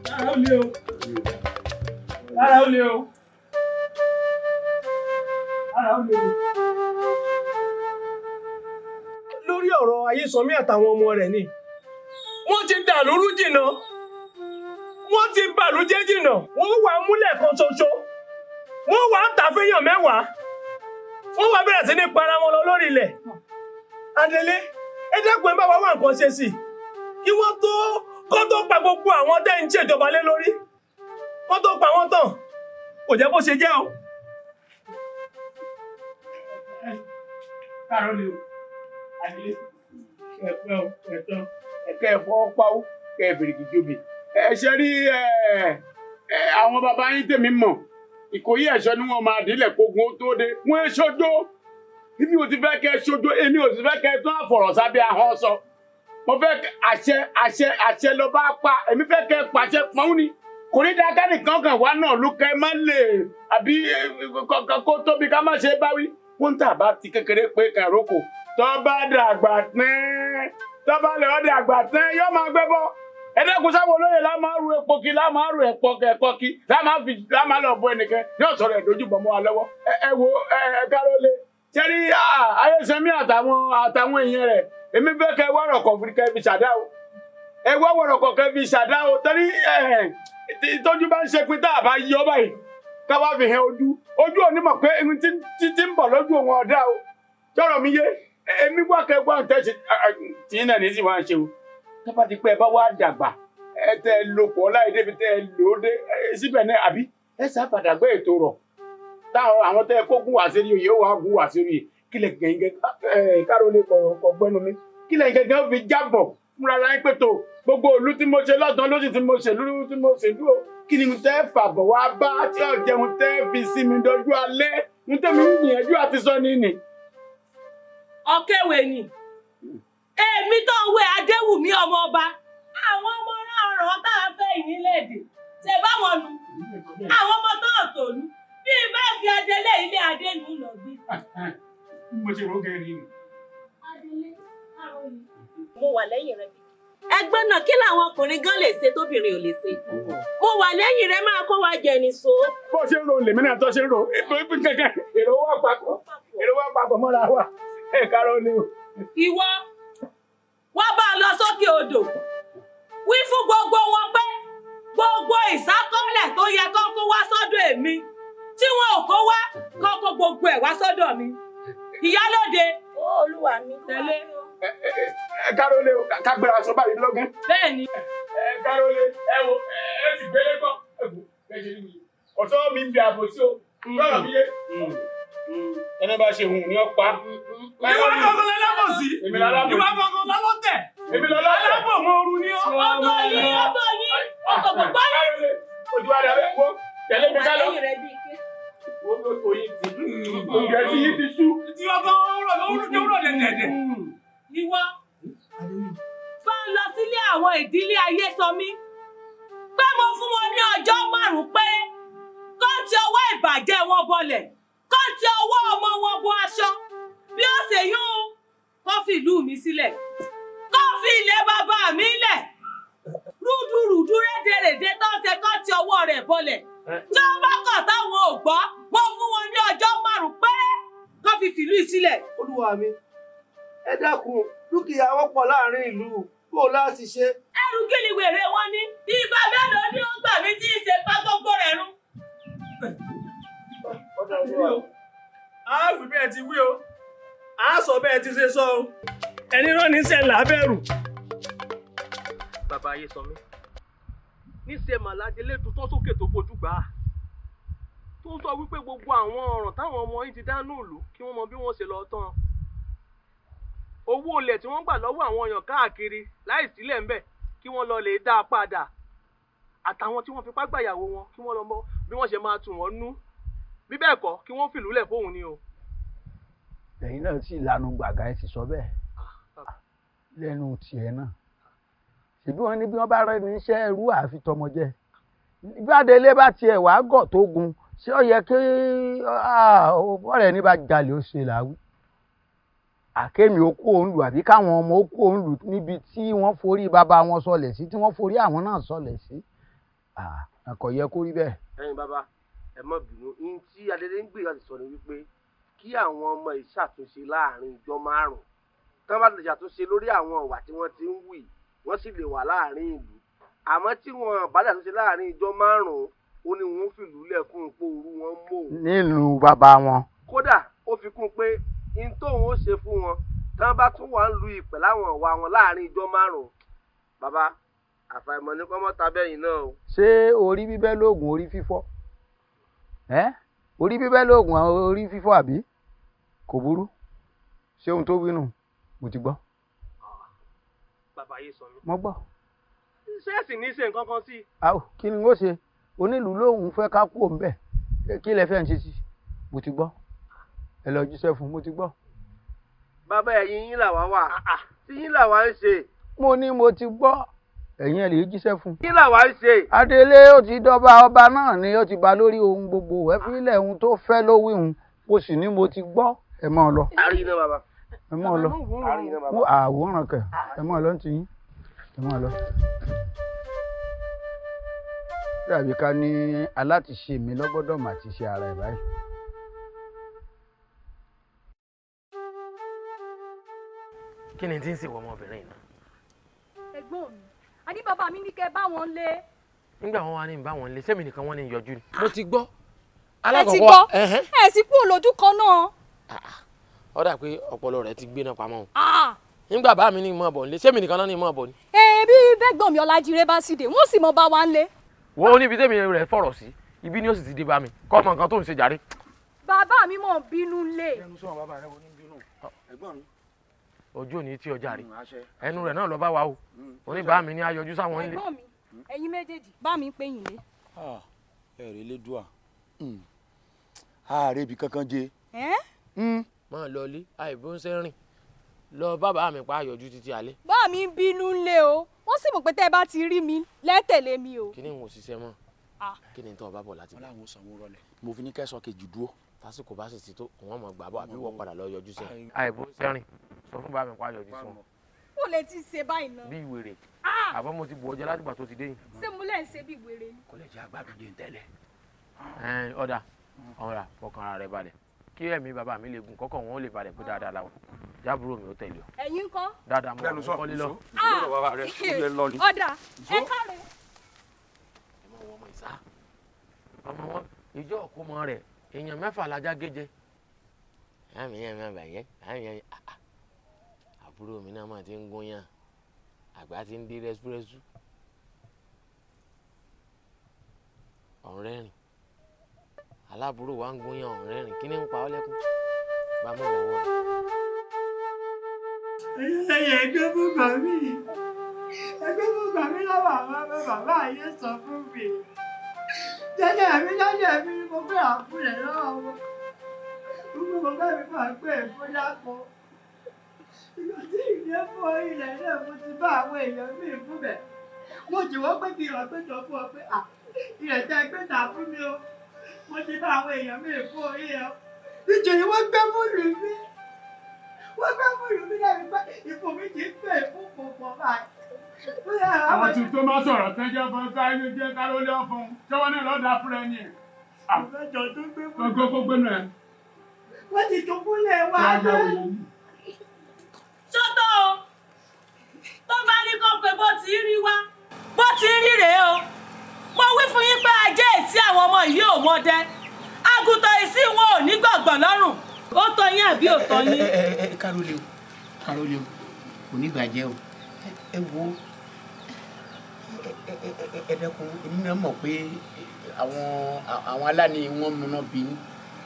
Lára ó le o. Lára ó le o. Lára ó le o. Lórí ọ̀rọ̀ Ayésànmí àtàwọn ọmọ rẹ̀ ni wọ́n ti dà lóru jìnnà, wọ́n ti bàlújẹ́ jìnnà, wọ́n wà múlẹ̀ kan ṣoṣo, wọ́n wà ń tà fẹ́yàn mẹ́wàá, wọ́n wà bẹ̀rẹ̀ sí ní para wọn lọ lórí ilẹ̀. Adelé, ẹ dákun, ẹ bá wa wá nǹkan ṣe sí i kí wọ́n tó kó tó pa gbogbo àwọn tẹ́ ń ṣèjọba lé lórí, kó tó pa wọ́n tán, kò jẹ́ bó ṣe jẹ́ o. Káàárọ̀ lè o àdìlé ẹ̀pẹ́ o ẹ̀tọ́ ẹ̀kẹ́ ẹ̀fọ́ pawó kẹ́ ẹ̀ fèrèkì jóbi. Ẹ ṣe rí àwọn bàbá yín tèmi mọ̀, Ìkòyí ẹ̀ṣọ́ ni wọ́n máa dílẹ̀ kógun ó tó dé. Wọ́n ń ṣojo, èmi ò ti fẹ́ kẹ́ ṣojo, èmi ò ti fẹ́ kẹ́ tún àfọ̀rọ̀ sábẹ́ ahọ́n sọ. Mo fẹ́ àṣẹ àṣẹ àṣẹ lọ bá pa, èmi fẹ́ kẹ́ pàṣẹ pọ́n ni. Kò ní dáa kẹ́nìkan kan wá náà ló kẹ́ má lè àbí kó tóbi ká má ṣe báwí. Wọ́n tà bá ti kékeré pé kàrókò tó bá dàgbà tán, tó bá lè ọ́ dàgbà tán yóò máa gbẹ́ bọ́. Ẹ dẹ́kun sáwọn olóyè lá máa ru epo kí, lá máa ru ẹ̀pọ̀ ẹ̀kọ́ kí, lá máa lọ bọ ẹnìkan yóò sọ̀rọ̀ ẹ̀dójúbọ̀ mọ́ wa lọ́wọ́. Ẹ wo ẹ kárólé sẹ́rí Ayésanmí àtàwọn èèyàn rẹ̀, èmi fẹ́ kẹ́ wọ́rọ̀ kọ̀ kẹ́ fi ṣàdá o. Ẹ wá wọ̀rọ̀ kọ̀ kẹ́ fi ṣàdá o, torí ìtọ́jú bá ń ṣe pin tá a bá yọ báyìí ká wá fi hàn ojú. Ojú ò ní mọ̀ pé ohun tí ń bọ̀ lójú òun ọ̀dá o. Sọ̀rọ̀ mi yé, èmi wá kẹ́ wá tẹ̀sí tí náà ní sì wá ń ṣe o. Tó bá ti pẹ́ ẹ bá wá dàgbà, ẹ tẹ lò pọ̀ láì débi tẹ lò ó dé síbẹ̀ náà àbí ẹ sáfàdàgbé ètò rọ̀. Táwọn àwọn tẹ kó gún wá sí oyè ó wá gún wá sí oyè. Kílẹ̀ gẹ̀ǹgẹ̀ kárólé kọ̀ gbẹ́nu mi. Kílẹ̀ gẹ̀ǹgẹ̀ fi jábọ̀ fúnra ra yín pé tó gbogbo ìlú tí mo ṣe lọ́dún lóṣù tí mo ṣèlú tí mo ṣèlú o. Kí ni tẹ́ fàbọ̀ wá bá tí ò jẹun tẹ́ fi sí mi dọjú alẹ́? Ń tẹ́mi ń gbìyànjú àti sọ ní nì. Ọ̀kẹ́wé ni èmi tó ń wé Adéwùmí ọmọ ọba. Àwọn ọmọ ọ̀rọ̀ tá a fẹ́ yìí léde ṣe báwọn nu àwọn ọmọ tó ń tòlú bí bá fi adélé ilé adé nù lọ gbé. Mo ṣe rògẹ́ rí ni. Adélé àròyìn. Mo wà lẹ́yìn rẹ. Ẹgbọ́n náà kí làwọn ọkùnrin gan lè ṣe tóbìnrin ò lè ṣe. Mo wà lẹ́yìn rẹ máa kó wa jẹ nìṣó. Bó ṣe ń ro lèmi náà tó ṣe ń ro kẹ̀kẹ́ èrò wà papọ̀ èrò wà papọ̀ mọ́ra wa ẹ̀ kárọ̀ ni o. Ìwọ wá bá a lọ sókè odò wí fún gbogbo wọn pé gbogbo ìsákọ́lẹ̀ tó yẹ kán kó wá sọ́dọ̀ èmi tí wọn ò kó wá kán kó gbogbo ẹ̀ wá sọ́dọ̀ mi. Ìyálóde. Olúwa mi. Tẹ̀lé. Ẹ kárólé o, ká gbéra aṣọ báyìí lọ́gán. Bẹ́ẹ̀ni. Ẹ kárólé, ẹ wo ẹ sì gbélé gbọ́. Ẹ wò ẹ ṣe ní mi. Ọ̀sọ́ mi ń bi àbò sí o. Lọ́rọ̀ mi yé. Ẹni bá ṣe hùn ní ọ̀pá. Ìwà kankan lálábòsí. Èmi lálábòsí. Ìwà kankan lálọ́tẹ̀. Èmi lálọ́tẹ̀. Alábò mọ ooru ni ó. Ọ̀tọ̀ yín, ọ̀tọ̀ yín, ọ̀tọ̀ gbogbo yín. Ojú ara rẹ̀ wo tẹ̀lé mi ká lọ. Wo ló tó yín ti. Oúnjẹ tí yín ti sú. Tí wọ́n kọ́ ó rọ̀ dẹ̀dẹ̀dẹ̀. Ìwọ bá ń lọ sílé àwọn ìdílé Ayésanmí pé mo fún wọn ní ọjọ́ márùn-ún péré kó ti ọwọ́ ìbàjẹ́ wọn bọlẹ̀, kó ti ọwọ́ ọmọ wọn bọ aṣọ bí ó ṣe yún kó fi ìlú mi sílẹ̀, kó fi ilẹ̀ bàbá mi lẹ̀, rúdurùdu rédèrèdè tó ń ṣe kó ti ọwọ́ rẹ̀ bọlẹ̀. Tí wọ́n bá kọ̀ táwọn ò gbọ́, mo fún wọn ní ọjọ́ márùn-ún péré kó fi fìlú sílẹ̀. Olúwa mi, ẹ dákun, dúkìá wọ́pọ̀ láàrin ìlú kó láti ṣe. Ẹrù kí ni wèrè wọn ní? Ìgbà mélòó ni ó gbà mí tí ì ṣe pa gbogbo rẹ̀ run? A wí bẹ́ẹ̀ ti wí o, a sọ bẹ́ẹ̀ ti ṣe sọ o, ẹni rán ní sẹ́ lábẹ́rù. Bàbá Ayésanmí, níṣẹ́ màlájẹ lẹ́tù tó sókè tó fojú gbà á, tó ń sọ wípé gbogbo àwọn ọ̀ràn táwọn ọmọ yìí ti dánú ìlú kí wọ́n mọ bí wọ́n ṣe lọ tán. Owó ilẹ̀ tí wọ́n gbà lọ́wọ́ àwọn èèyàn káàkiri láì sílẹ̀ ńbẹ̀ kí wọ́n lọ lè dá a padà, àtàwọn tí wọ́n fipá gbàyàwó wọn kí wọ́n lọ mọ bí wọ́n ṣe máa tù wọ́n nú, bí bẹ́ẹ̀ kọ́ kí wọ́n fìlú lẹ̀ fóun ni o. Ẹ̀yin náà sì lanu gbàgà ẹ sì sọ bẹ́ẹ̀ lẹ́nu tiẹ̀ náà. Ṣèbí wọn ní bí wọ́n bá rẹ́ ní iṣẹ́ ẹrú àfi tọmọ jẹ. Bí Adélé bá tiẹ̀ wàá gọ̀ tó gun, ṣé ó yẹ kí ọ̀rẹ́ ní bá jalè ó ṣe làwí? Àkémi ó kó òun lù àbí káwọn ọmọ ó kó òun lù níbi tí wọ́n forí bàbá wọn sọlẹ̀ sí, tí wọ́n forí àwọn náà sọlẹ̀ sí. Kò yẹ kó rí bẹ́ẹ̀. Ẹ̀yin bàbá, ẹ má bínú, ihun tí Adélé ń gbìyànjú àti sọ ni wípé kí àwọn ọmọ yìí ṣàtúnṣe láàrin ìjọ márùn-ún. Tí wọ́n bá lè ṣàtúnṣe lórí àwọn ìwà tí wọ́n ti ń wù yìí, wọ́n sì lè wà láàrin ìlú. Àmọ́ tí wọ́n bá lè ṣàtúnṣe láàrin ìjọ márùn-ún, ó ní wọ́n fìlú lẹ̀ fún ipò òru wọn mọ́ òun. Nílùú bàbá wọn. Kódà ó fi kún pé ihun tóun ó ṣe fún wọn tí wọ́n bá tún wà ń lu ìpẹ̀ láwọn ìwà wọn láàrin ìjọ márùn-ún. Bàbá, àfàìmọ̀ ní kọ́mọ́ tabẹ́yìn náà o. Ṣé orí bíbẹ́ lóògùn orí fífọ́? Orí bíbẹ́ lóògùn orí fífọ́ àbí? Kò burú. Ṣé ohun tó wí nù? Mo ti gbọ́. Bàbá yìí sọ mí. Mo gbọ́. Ṣẹ́ẹ̀sì ní í ṣe nǹkan kan sí i. Àwò, kí ni ó ṣe? Onílùú lòun fẹ́ ká kú òun bẹ́ẹ̀. Kí lẹ fẹ́ ń ṣe sí? Mo ti gbọ́. Ẹ lọ jíṣẹ́ fún un, mo ti gbọ́. Bàbá, ẹ̀yin yín làwa wà, tí yín làwa ń ṣe. Mo ní mo ti gbọ́. Ẹ̀yin ẹ lè jíṣẹ́ fún un. Yín làwa ń ṣe. Adélé ó ti dọ́ba, ọba náà ni ó ti ba lórí ohun gbogbo. Ẹ fi ilẹ̀ ohun tó fẹ́ ló wí hun. Mo sì ní mo ti gbọ́. Ẹ máa lọ. Àrí iná bàbá. Ẹ máa lọ. Àrí iná bàbá. Mú àwòrán kẹ. Ẹ máa lọ ní tiyín. Ẹ máa lọ. Dàbí ká ní alátiṣe mi lọ́gbọ́dọ̀ mà ti ṣe ara ẹ̀ báyìí. Kí ni tí ń sèwọ ọmọbìnrin náà? Ẹ̀gbọ́n mi, àní bàbá mi ní kẹ́ bá wọn lé. Nígbà wọn wá ní bá wọn lé, sẹ́mi nìkan wọ́n ní yọjú ni. Mo ti gbọ́. Ẹ ti gbọ́, ẹ sì kúrò lójú kan náà. Ó dà pé ọpọlọ rẹ ti gbéná pamọ́ o. Nígbà bá mi ní mọ̀ bọ̀ nílé, sẹ́mi nìkan náà ní mọ̀ bọ̀ ni. Ẹbí bẹ́gbọ̀n mi Ọlájíire bá sì dé, wọ́n sì mọ bá wa ń lé. Wo níbi tẹ́mi rẹ̀ fọ̀rọ̀ sí, ibi ni ó sì ti dé bá mi. Kọ́ ọmọ nǹkan tó ń ṣe jàre. Bàbá mi mọ̀ ń bínú lé. Ẹnu sọ̀rọ̀ bàbá rẹ wo ní bínú. Ẹ̀gbọ́n mi. Ojú òní tí ọjà rè, ẹnu rẹ̀ náà lọ bá wa o. Oníbàá mi ní ayọjú sáwọn ilé. Ẹ̀gbọ́n mi, ẹ̀yin méjèèjì bá mi ń pè yín lé. Ẹ rè lédùá, ààrẹ ibì kankan jẹ. Máa lọ ilé àìbó ń ṣe rìn lọ, bàbá mi pa ayọjú títí alẹ́. Bá mi ń bínú lé o, wọ́n sì mọ̀ pé tẹ́ ẹ bá ti rí mi lẹ́tẹ̀lé mi o. Kí ni n ò ṣiṣẹ́ mọ́? Kí ni tó o bá bọ̀ láti. Wọn làwọn ò sanwó rọlẹ̀, mo fi ní kẹsàn kejì dúró. Tásìkò bá sì ti tó, òun mọ̀ gbà bọ̀ àbí wọ́n padà lọ yọjú sí ẹ. Àìbó ń ṣe rìn, sọ fún bàbá mi pa ayọjú sí wọn. Ó lè ti ṣe báyìí náà. Bí wèrè àbọ̀ mo ti bù ọjọ́ látìgbà tó ti dé yìí. Ṣé mo lẹ́ ń ṣe bí wèrè ni? Kò lè jẹ́ àgbàdo jẹ́ tẹ́lẹ̀. Ọ̀dà ọ̀rà, fọkàn ara rẹ balẹ̀, kí ẹ̀mí bàbá mi lè gùn, kọ́kọ́ wọn ó lè balẹ̀ pé dáadáa làwọn jábúrò mi ó tẹ̀lé ọ. Ẹ̀yin ńkọ́? Dáadáa mo wà ní kọ́lé lọ. Ọ̀dà, ẹ káre. Ẹ mọ wọ ọmọ ìsá ọmọ wọn ìjọ òkúmọ rẹ, èèyàn mẹ́fà lajá géjẹ. Àmì yẹn mi àbàyẹ àmì yẹn, àbúrò mi náà máa ti ń gún yàn, àgbà ti ń dé rẹ́súrẹ́sú. Ọ̀rẹ́rìn aláàbúrò wa ń gún yàn, ọ̀rẹ́rìn kí ni ń pa ọ́ lẹ́kún bá mú ìyàwó rẹ̀. Ẹyẹ ẹgbẹ́ fún bàmí, ẹgbẹ́ fún bàmí lọ́wọ́ àwọn ọmọ bàbá ayé sọ fún mi. Jẹ́jẹ́ mi jẹ́jẹ́ mi mo fẹ́ àfúnlẹ̀ lọ́wọ́ wọn. Gbogbo bàbá mi máa gbé ẹ̀fọ́ lápò. Ìgbà tí ìdílé fún ilẹ̀ náà, mo ti bá àwọn èèyàn mi fún bẹ̀. Mo jùwọ́ pé kí ìrọ̀ péjọ fún ọ pé à ilẹ̀ tẹ́ gbé tà fún mi o. Mo ti bá àwọn èèyàn mi fún orí ẹ. Nítorí wọ́n gbé fúlù mi. Wọ́n gbé fúlù mi lẹ́nu pé ìfún mi kì í pè fún kòkò báyìí. Àwọn tí tó máa sọ̀rọ̀ tẹ́jọ́ fún káyọ̀ jẹ́ ká ló lé ọ̀fun tí wọ́n ní lọ́ọ́ da fúnra ẹni. Ìfẹ́jọ́ tó gbé fúlù. Gbogbo kó gbénu ẹ̀. Wọ́n ti jogúnlẹ̀ wa náà. Ṣọ́tọ̀ o, tó bá ní kó pé bó ti rí wá, bó ti rí rèé o. Mo wí fún yín pé ajé ìtí àwọn ọmọ yìí ò mọdẹ, àgùntàn ìsìn wọn ò ní gbọ̀ngbọ̀n lọ́rùn. Ó tọ́ yín àbí ò tọ́ yín? Ẹ kárólé o, kárólé o, kò ní bàjẹ́ o. Ẹ wo, ẹ dẹ́kun, èmi náà mọ̀ pé àwọn aláni wọn múná bí ní,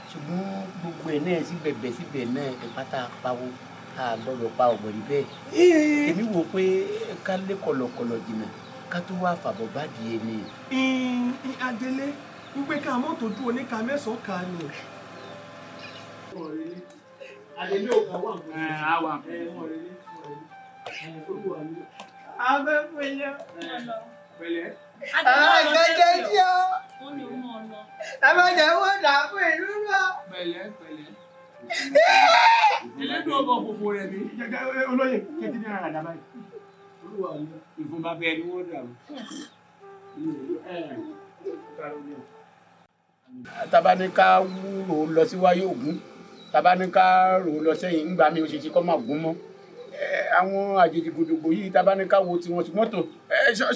ṣùgbọ́n gbogbo ẹ̀ náà síbẹ̀bẹ̀ síbẹ̀ náà ìpátá pawó a gbọ́dọ̀ pa ọ̀gbọ̀n rí bẹ́ẹ̀. Èmi wò pé ká lé kọ̀lọ̀kọ̀lọ̀ jìnnà ká tó wá fàbọ̀ bá di ẹni. Adélé wípé ká mọ́tò dúró ní ká mẹ́sàn-án ká ni. Adélé ò kà wà nǹkan. Abẹ́ fún ilé. Pẹ̀lẹ́. Àgbẹ̀jẹ̀ tí o. Ẹ má jẹ́ wọ́n dà fún ìlú náà. Pẹ̀lẹ́ pẹ̀lẹ́. Elédùn ọkọ̀ fòfò rẹ̀ mi. Olóyè kẹ́tí ní ara àdá báyìí. Ìfúnba bẹ́ẹ̀ ni wọ́n dàrú. Tàbá ní ká rò ó lọ sí wáyé ògún, tàbá ní ká rò ó lọ sẹ́yìn, ńgbà mi ò ṣe ṣe kọ́ máa gún mọ́. Àwọn àjèjì gbòdògbò yìí, tàbá ní ká wo tiwọn, ṣùgbọ́n tó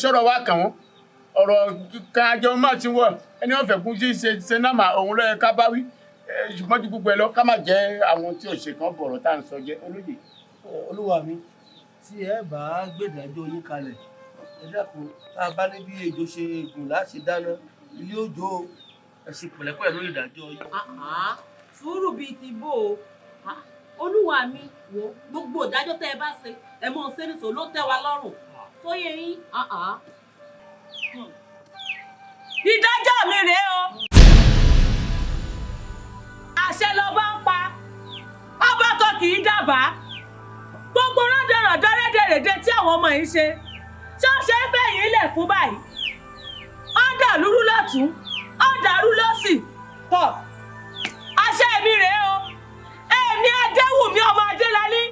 ṣọ̀rọ̀ wa kàn wọ́n. Ọ̀rọ̀ kan àjọ máa ti wọ̀, ẹni wọ́n fẹ́ kún sí ṣe náà mà òun ló yẹ ká bá wí. Ṣùgbọ́n ju gbogbo ẹ lọ, ká má jẹ́ àwọn tí ò ṣe kan bọ̀rọ̀ tá à ń sọ jẹ́ olóyè. Olúwa mi, tí ẹ bá gbèdájọ́ yín kalẹ̀, ẹ dákun, tá a bá ní bí ejò ṣe gùn láti dáná ilé òjò, ẹ ṣe pẹ̀lẹ́pẹ̀lẹ́ lórí ìdájọ́ yín. Sùúrù bíi ti bó o. Olúwa mi, wo gbogbo ìdájọ́ tẹ́ ẹ bá ṣe, ẹ mọ̀ ṣe nìṣó ló tẹ́ wa lọ́rùn. Tó yẹ yín. Ìdájọ́ mi rèé o. Àṣẹ lọba ń pa, ọba kan kì í dábàá. Gbogbo rọ́dọ̀rọ̀dọ̀ rédèrèdè tí àwọn ọmọ yìí ṣe, ṣọ́ọ̀ṣe fẹ̀yìn ilẹ̀ fún báyìí. Ó ń dàlúrú lọ́tún, ó ń dàrú lọ́sì. Tọ̀, àṣẹ mi rèé o. Èmi Adéwùmí ọmọ Adélálí,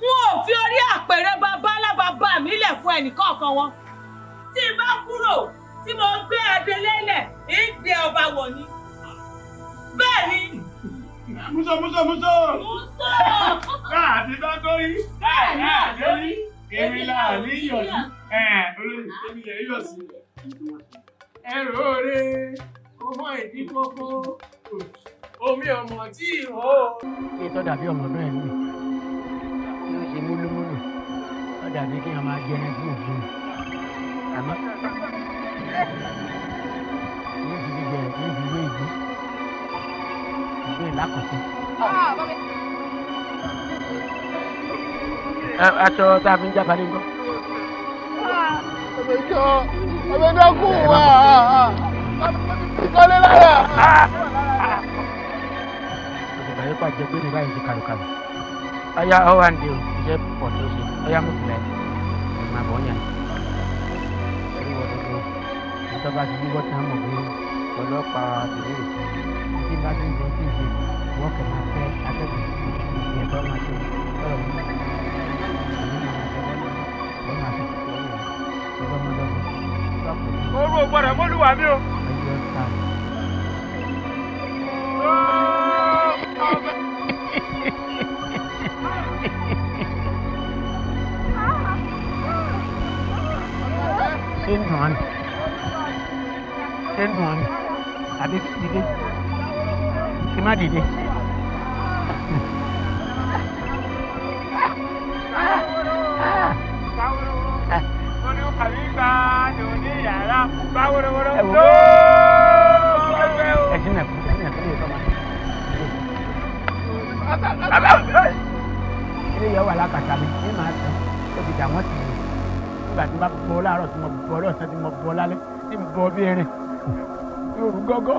n ò fi orí àpèrè bàbá alábàbà mi lẹ̀ fún ẹnìkọ̀ọ̀kan wọn. Tí n bá kúrò, tí mo gbé adelé lẹ̀, ń gbé ọba wọ̀ ni. Bẹ́ẹ̀ ni. Muso muso muso. Muso. Láàbí bá kórí. Bẹ́ẹ̀ náà lórí. Èmi láàbí yọ̀ sí. Olóyè èmi lè yọ̀ sí. Ẹrù oore kò mọ ìdí kókó. Omi ọmọ tí ìhó. Ètò dàbí ọmọdún ẹ̀ mi. Yóò ṣe múlùmúlù. Ó dàbí kí wọ́n máa jẹrin fún òfin. Àmọ́ yóò fi jíjẹ yóò fi wé ìgbín. Ìgbín lákòókò. Aṣọ tá a fi ń jáfa ní nǹkan. Ẹ̀mẹjọ ẹ̀mẹjọ kù wá. Ìkọ́lé lára. Òṣèlú ayé pàjẹ́ gbé ní báyìí ti kàlùkàlù. Ọya ọwọ́ àǹdí o, iṣẹ́ pọ̀ tó ṣe. Ọya mú tìlẹ̀ ẹ̀ máa bọ̀ yàn. Ẹ̀rí wọ gbogbo. Ìtọ́ bá ti yíwọ́ tán mọ̀ pé ọlọ́pàá tìlẹ̀ rè. Tí bá ti ń ṣe tí ń ṣe, wọ́n kẹ̀ máa fẹ́ atẹ́gùn. Ìyẹ̀tọ́ máa ṣe ọ̀rọ̀ mi. Èmi máa ṣe wọ́n máa ṣe Orú ò gbọ́dọ̀ mọ́lúwà mi o. Ṣé ń dùn ọ́ ni? Ṣé ń dùn ọ́ ni? Àbí kí dìde? Kí má dìde? Ẹ̀sìn náà kú, ẹ̀sìn náà kú lè tọ́ ma. Ilé yẹn wà lákàtà mi, ní màá tán, ó ti dà wọ́n tì mí. Nígbà tí mo bá bọ́ láàárọ̀ tí mo bọ́ lọ́sàn-án tí mo bọ́ lálẹ́ tí mo bọ́ bí erin. Yorù gọ́gọ́.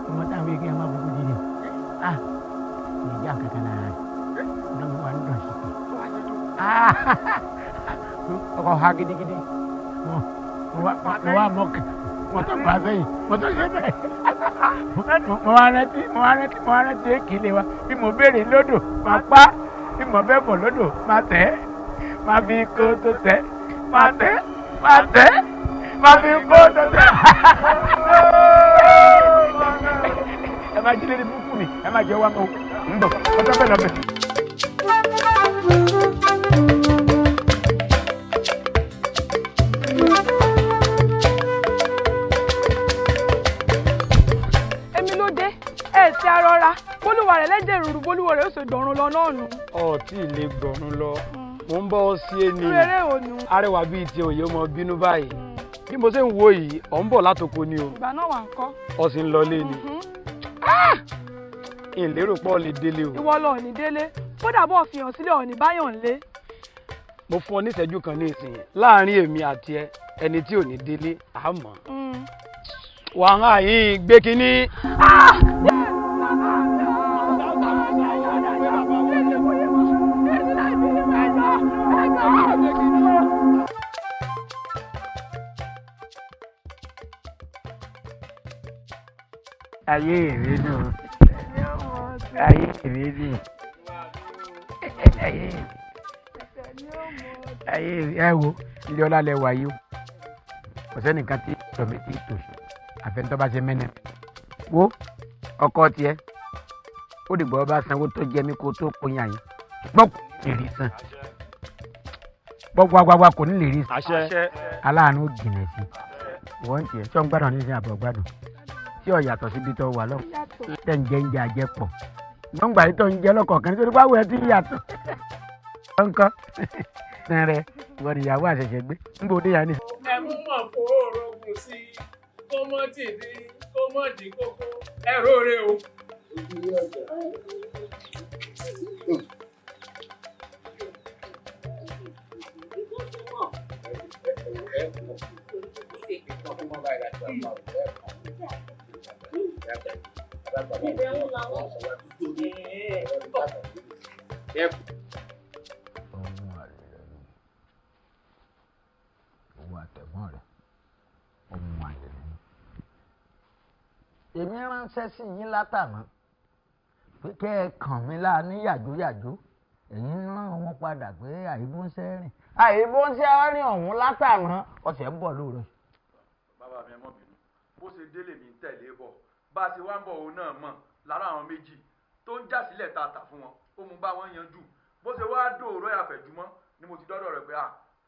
Ọmọ táwọn yìí kí ẹ má bọ́ kú jíjẹ. Ìjà kankan lára rẹ̀. Iná mi wà ń dùn sí i. Ọkọ̀ ha gidigidi. Mo wá mọ mo tó bá sẹ́yìn mo tó ṣe bẹ́ẹ̀. Mo wá rántí èkìlẹ̀ wa bí mo béèrè lódò máa pa bí mo bẹ́ bọ̀ lódò máa tẹ̀ máa fi kó tó tẹ̀ máa tẹ̀ máa tẹ̀ máa fi kó tó tẹ̀. Ẹ máa jí lérí búkú mi ẹ máa jẹ́ wá mọ́ ń bọ̀ ọjọ́ bẹ́ẹ̀ lọ bẹ̀. Èmi ló dé ẹ ti arọra bólúwa rẹ lẹ́jẹ̀ rúru bólúwa rẹ ó sì dọ̀run lọ náà nù. Ọtí lè gbọ̀run lọ, mò ń bọ́ ọ sí ẹni. Rere ò nù. Arẹwà bíi ti òye ọmọ bínú báyìí. Bí mo ṣe ń wo yìí, ọ̀ ń bọ̀ látoko ni o. Ìgbà náà wà ń kọ́. Ọ sì ń lọlé ni. Ìlérò pọ̀ lè délé o. Ìwọ lọ ní délé, kódà bọ́ fi hàn sílẹ̀ ọ̀ní báyọ̀ ń lé. Mo fún ọ ní ìṣẹ́jú kan ní ìsìn láàárín èmi àti ẹ, ẹni tí ò ní délé, à mọ̀. Wàhálà yìí gbé kínní. Ayé mi dùn. Ayé mi dùn. Ayé mi. Ẹ wo ilé ọlá lẹ wà yìí o. Kò sẹ́nìkan tí ìjọ mi ti tò àfẹnutọ́ bá ṣe mẹ́nẹ̀. Wo ọkọ tiẹ̀ ó dìgbò ọba sanwó tó jẹ mí kó tó kóyàn yín. Gbọ́ kò ní lè rí san. Gbọ́ wáwáwá kò ní lè rí san. Aláàánú jìnà sí. Wọ́n tiẹ̀ sọ ń gbádùn ní sin àbọ̀ gbádùn. Tí ò yàtọ̀ síbi tó wà lọ. Tẹ̀ ń jẹ ń jẹ àjẹpọ̀. Gbọ̀ngbà yìí tó ń jẹ lọ́kọ̀ọ̀kan nítorí báwo ẹ ti yàtọ̀. Ọ̀nkọ́ rẹ̀ ìwọ nìyàwó àṣẹ̀ṣẹ̀ gbé ń bò dé yà ni. Ẹ mú mọ̀ fòórogùn sí i, kó mọ́ tìdí, kó mọ́ dì kókó, ẹ róore o. Èmi ránṣẹ́ sí yín látàná pé kẹ́ ẹ kàn mí láà ní yàjóyàjó, ẹ̀yin rán wọn padà pé àìbóńṣẹ́ rìn àìbóńṣẹ́ rìn ọ̀hún látàná, ọ̀sẹ̀ ń bọ̀ lóore. Bàbá mi, ẹ mọ̀ bínú, bó ṣe délé mi ń tẹ̀lé bọ̀, bá a ṣe wá ń bọ̀ òun náà mọ̀ lára àwọn méjì tó ń já sílẹ̀ tá a tà fún wọn, ó mú bá wọn yanjú. Bó ṣe wá dòòrò àfẹ̀júmọ́ ni mo ti dọ́dọ̀ rẹ̀ pé à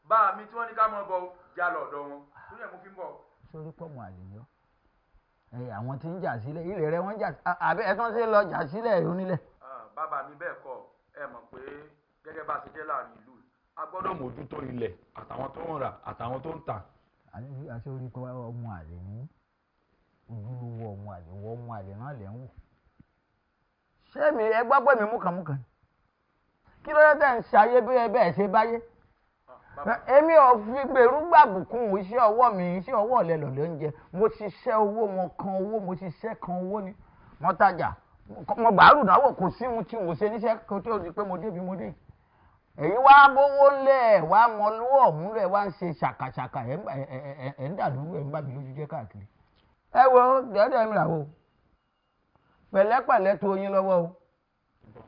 bá mi tí wọ́n ní ká mọ̀ bọ̀ já lọ ọ̀dọ̀ wọn, torí ẹ̀ mo fi ń bọ̀. Sórí pọ̀ mọ́ àlè yọ àwọn tí ń jà sílẹ̀ ilẹ̀ rẹ wọ́n jà àbí ẹ tún ṣe lọ jà sílẹ̀ onílẹ̀. Bàbá mi, bẹ́ẹ̀ kọ́, ẹ mọ̀ pé gẹ́gẹ́ bá a ṣe jẹ́ láàrin ìlú, a gbọ́dọ̀ mójútó ilẹ̀ àtàwọn tó ń rà àtàwọn tó ń tà. Àti orí kọ́ ọmọ àlè ní ojúlówó ọmọ àlè wọ ọmọ àlè náà lẹ́ ń wò. Ṣé mi ẹ gbọ́ pé mi múkàmúkà ni kí ló dé tẹ̀ ń ṣayé bí ẹ bẹ́ẹ̀ ṣe báyé? Èmi ò fi gbèrú gbàbùkún iṣẹ́ ọwọ́ mi, iṣẹ́ ọwọ́ ọ̀lẹ lọ̀lẹ́ ń jẹ. Mo ṣiṣẹ́ owó, mo kan owó, mo ṣiṣẹ́ kan owó ni, mo tajà, mo gbàrú náwó, kò sí ohun tí mo ṣe níṣẹ́ kó tó di pé mo débi mo dé. Èyí wá bówó ńlẹ̀ wá mọ lówó ọ̀hún rẹ̀ wá ń ṣe ṣàkàṣàkà, ẹ̀ ń dàlú, ẹ̀ ń bà mí lójú jẹ́ káàkiri. Ẹ wo dẹ́dẹ́ mi rà o, pẹ̀lẹ́pẹ̀lẹ́ tó yín lọ́wọ́ o,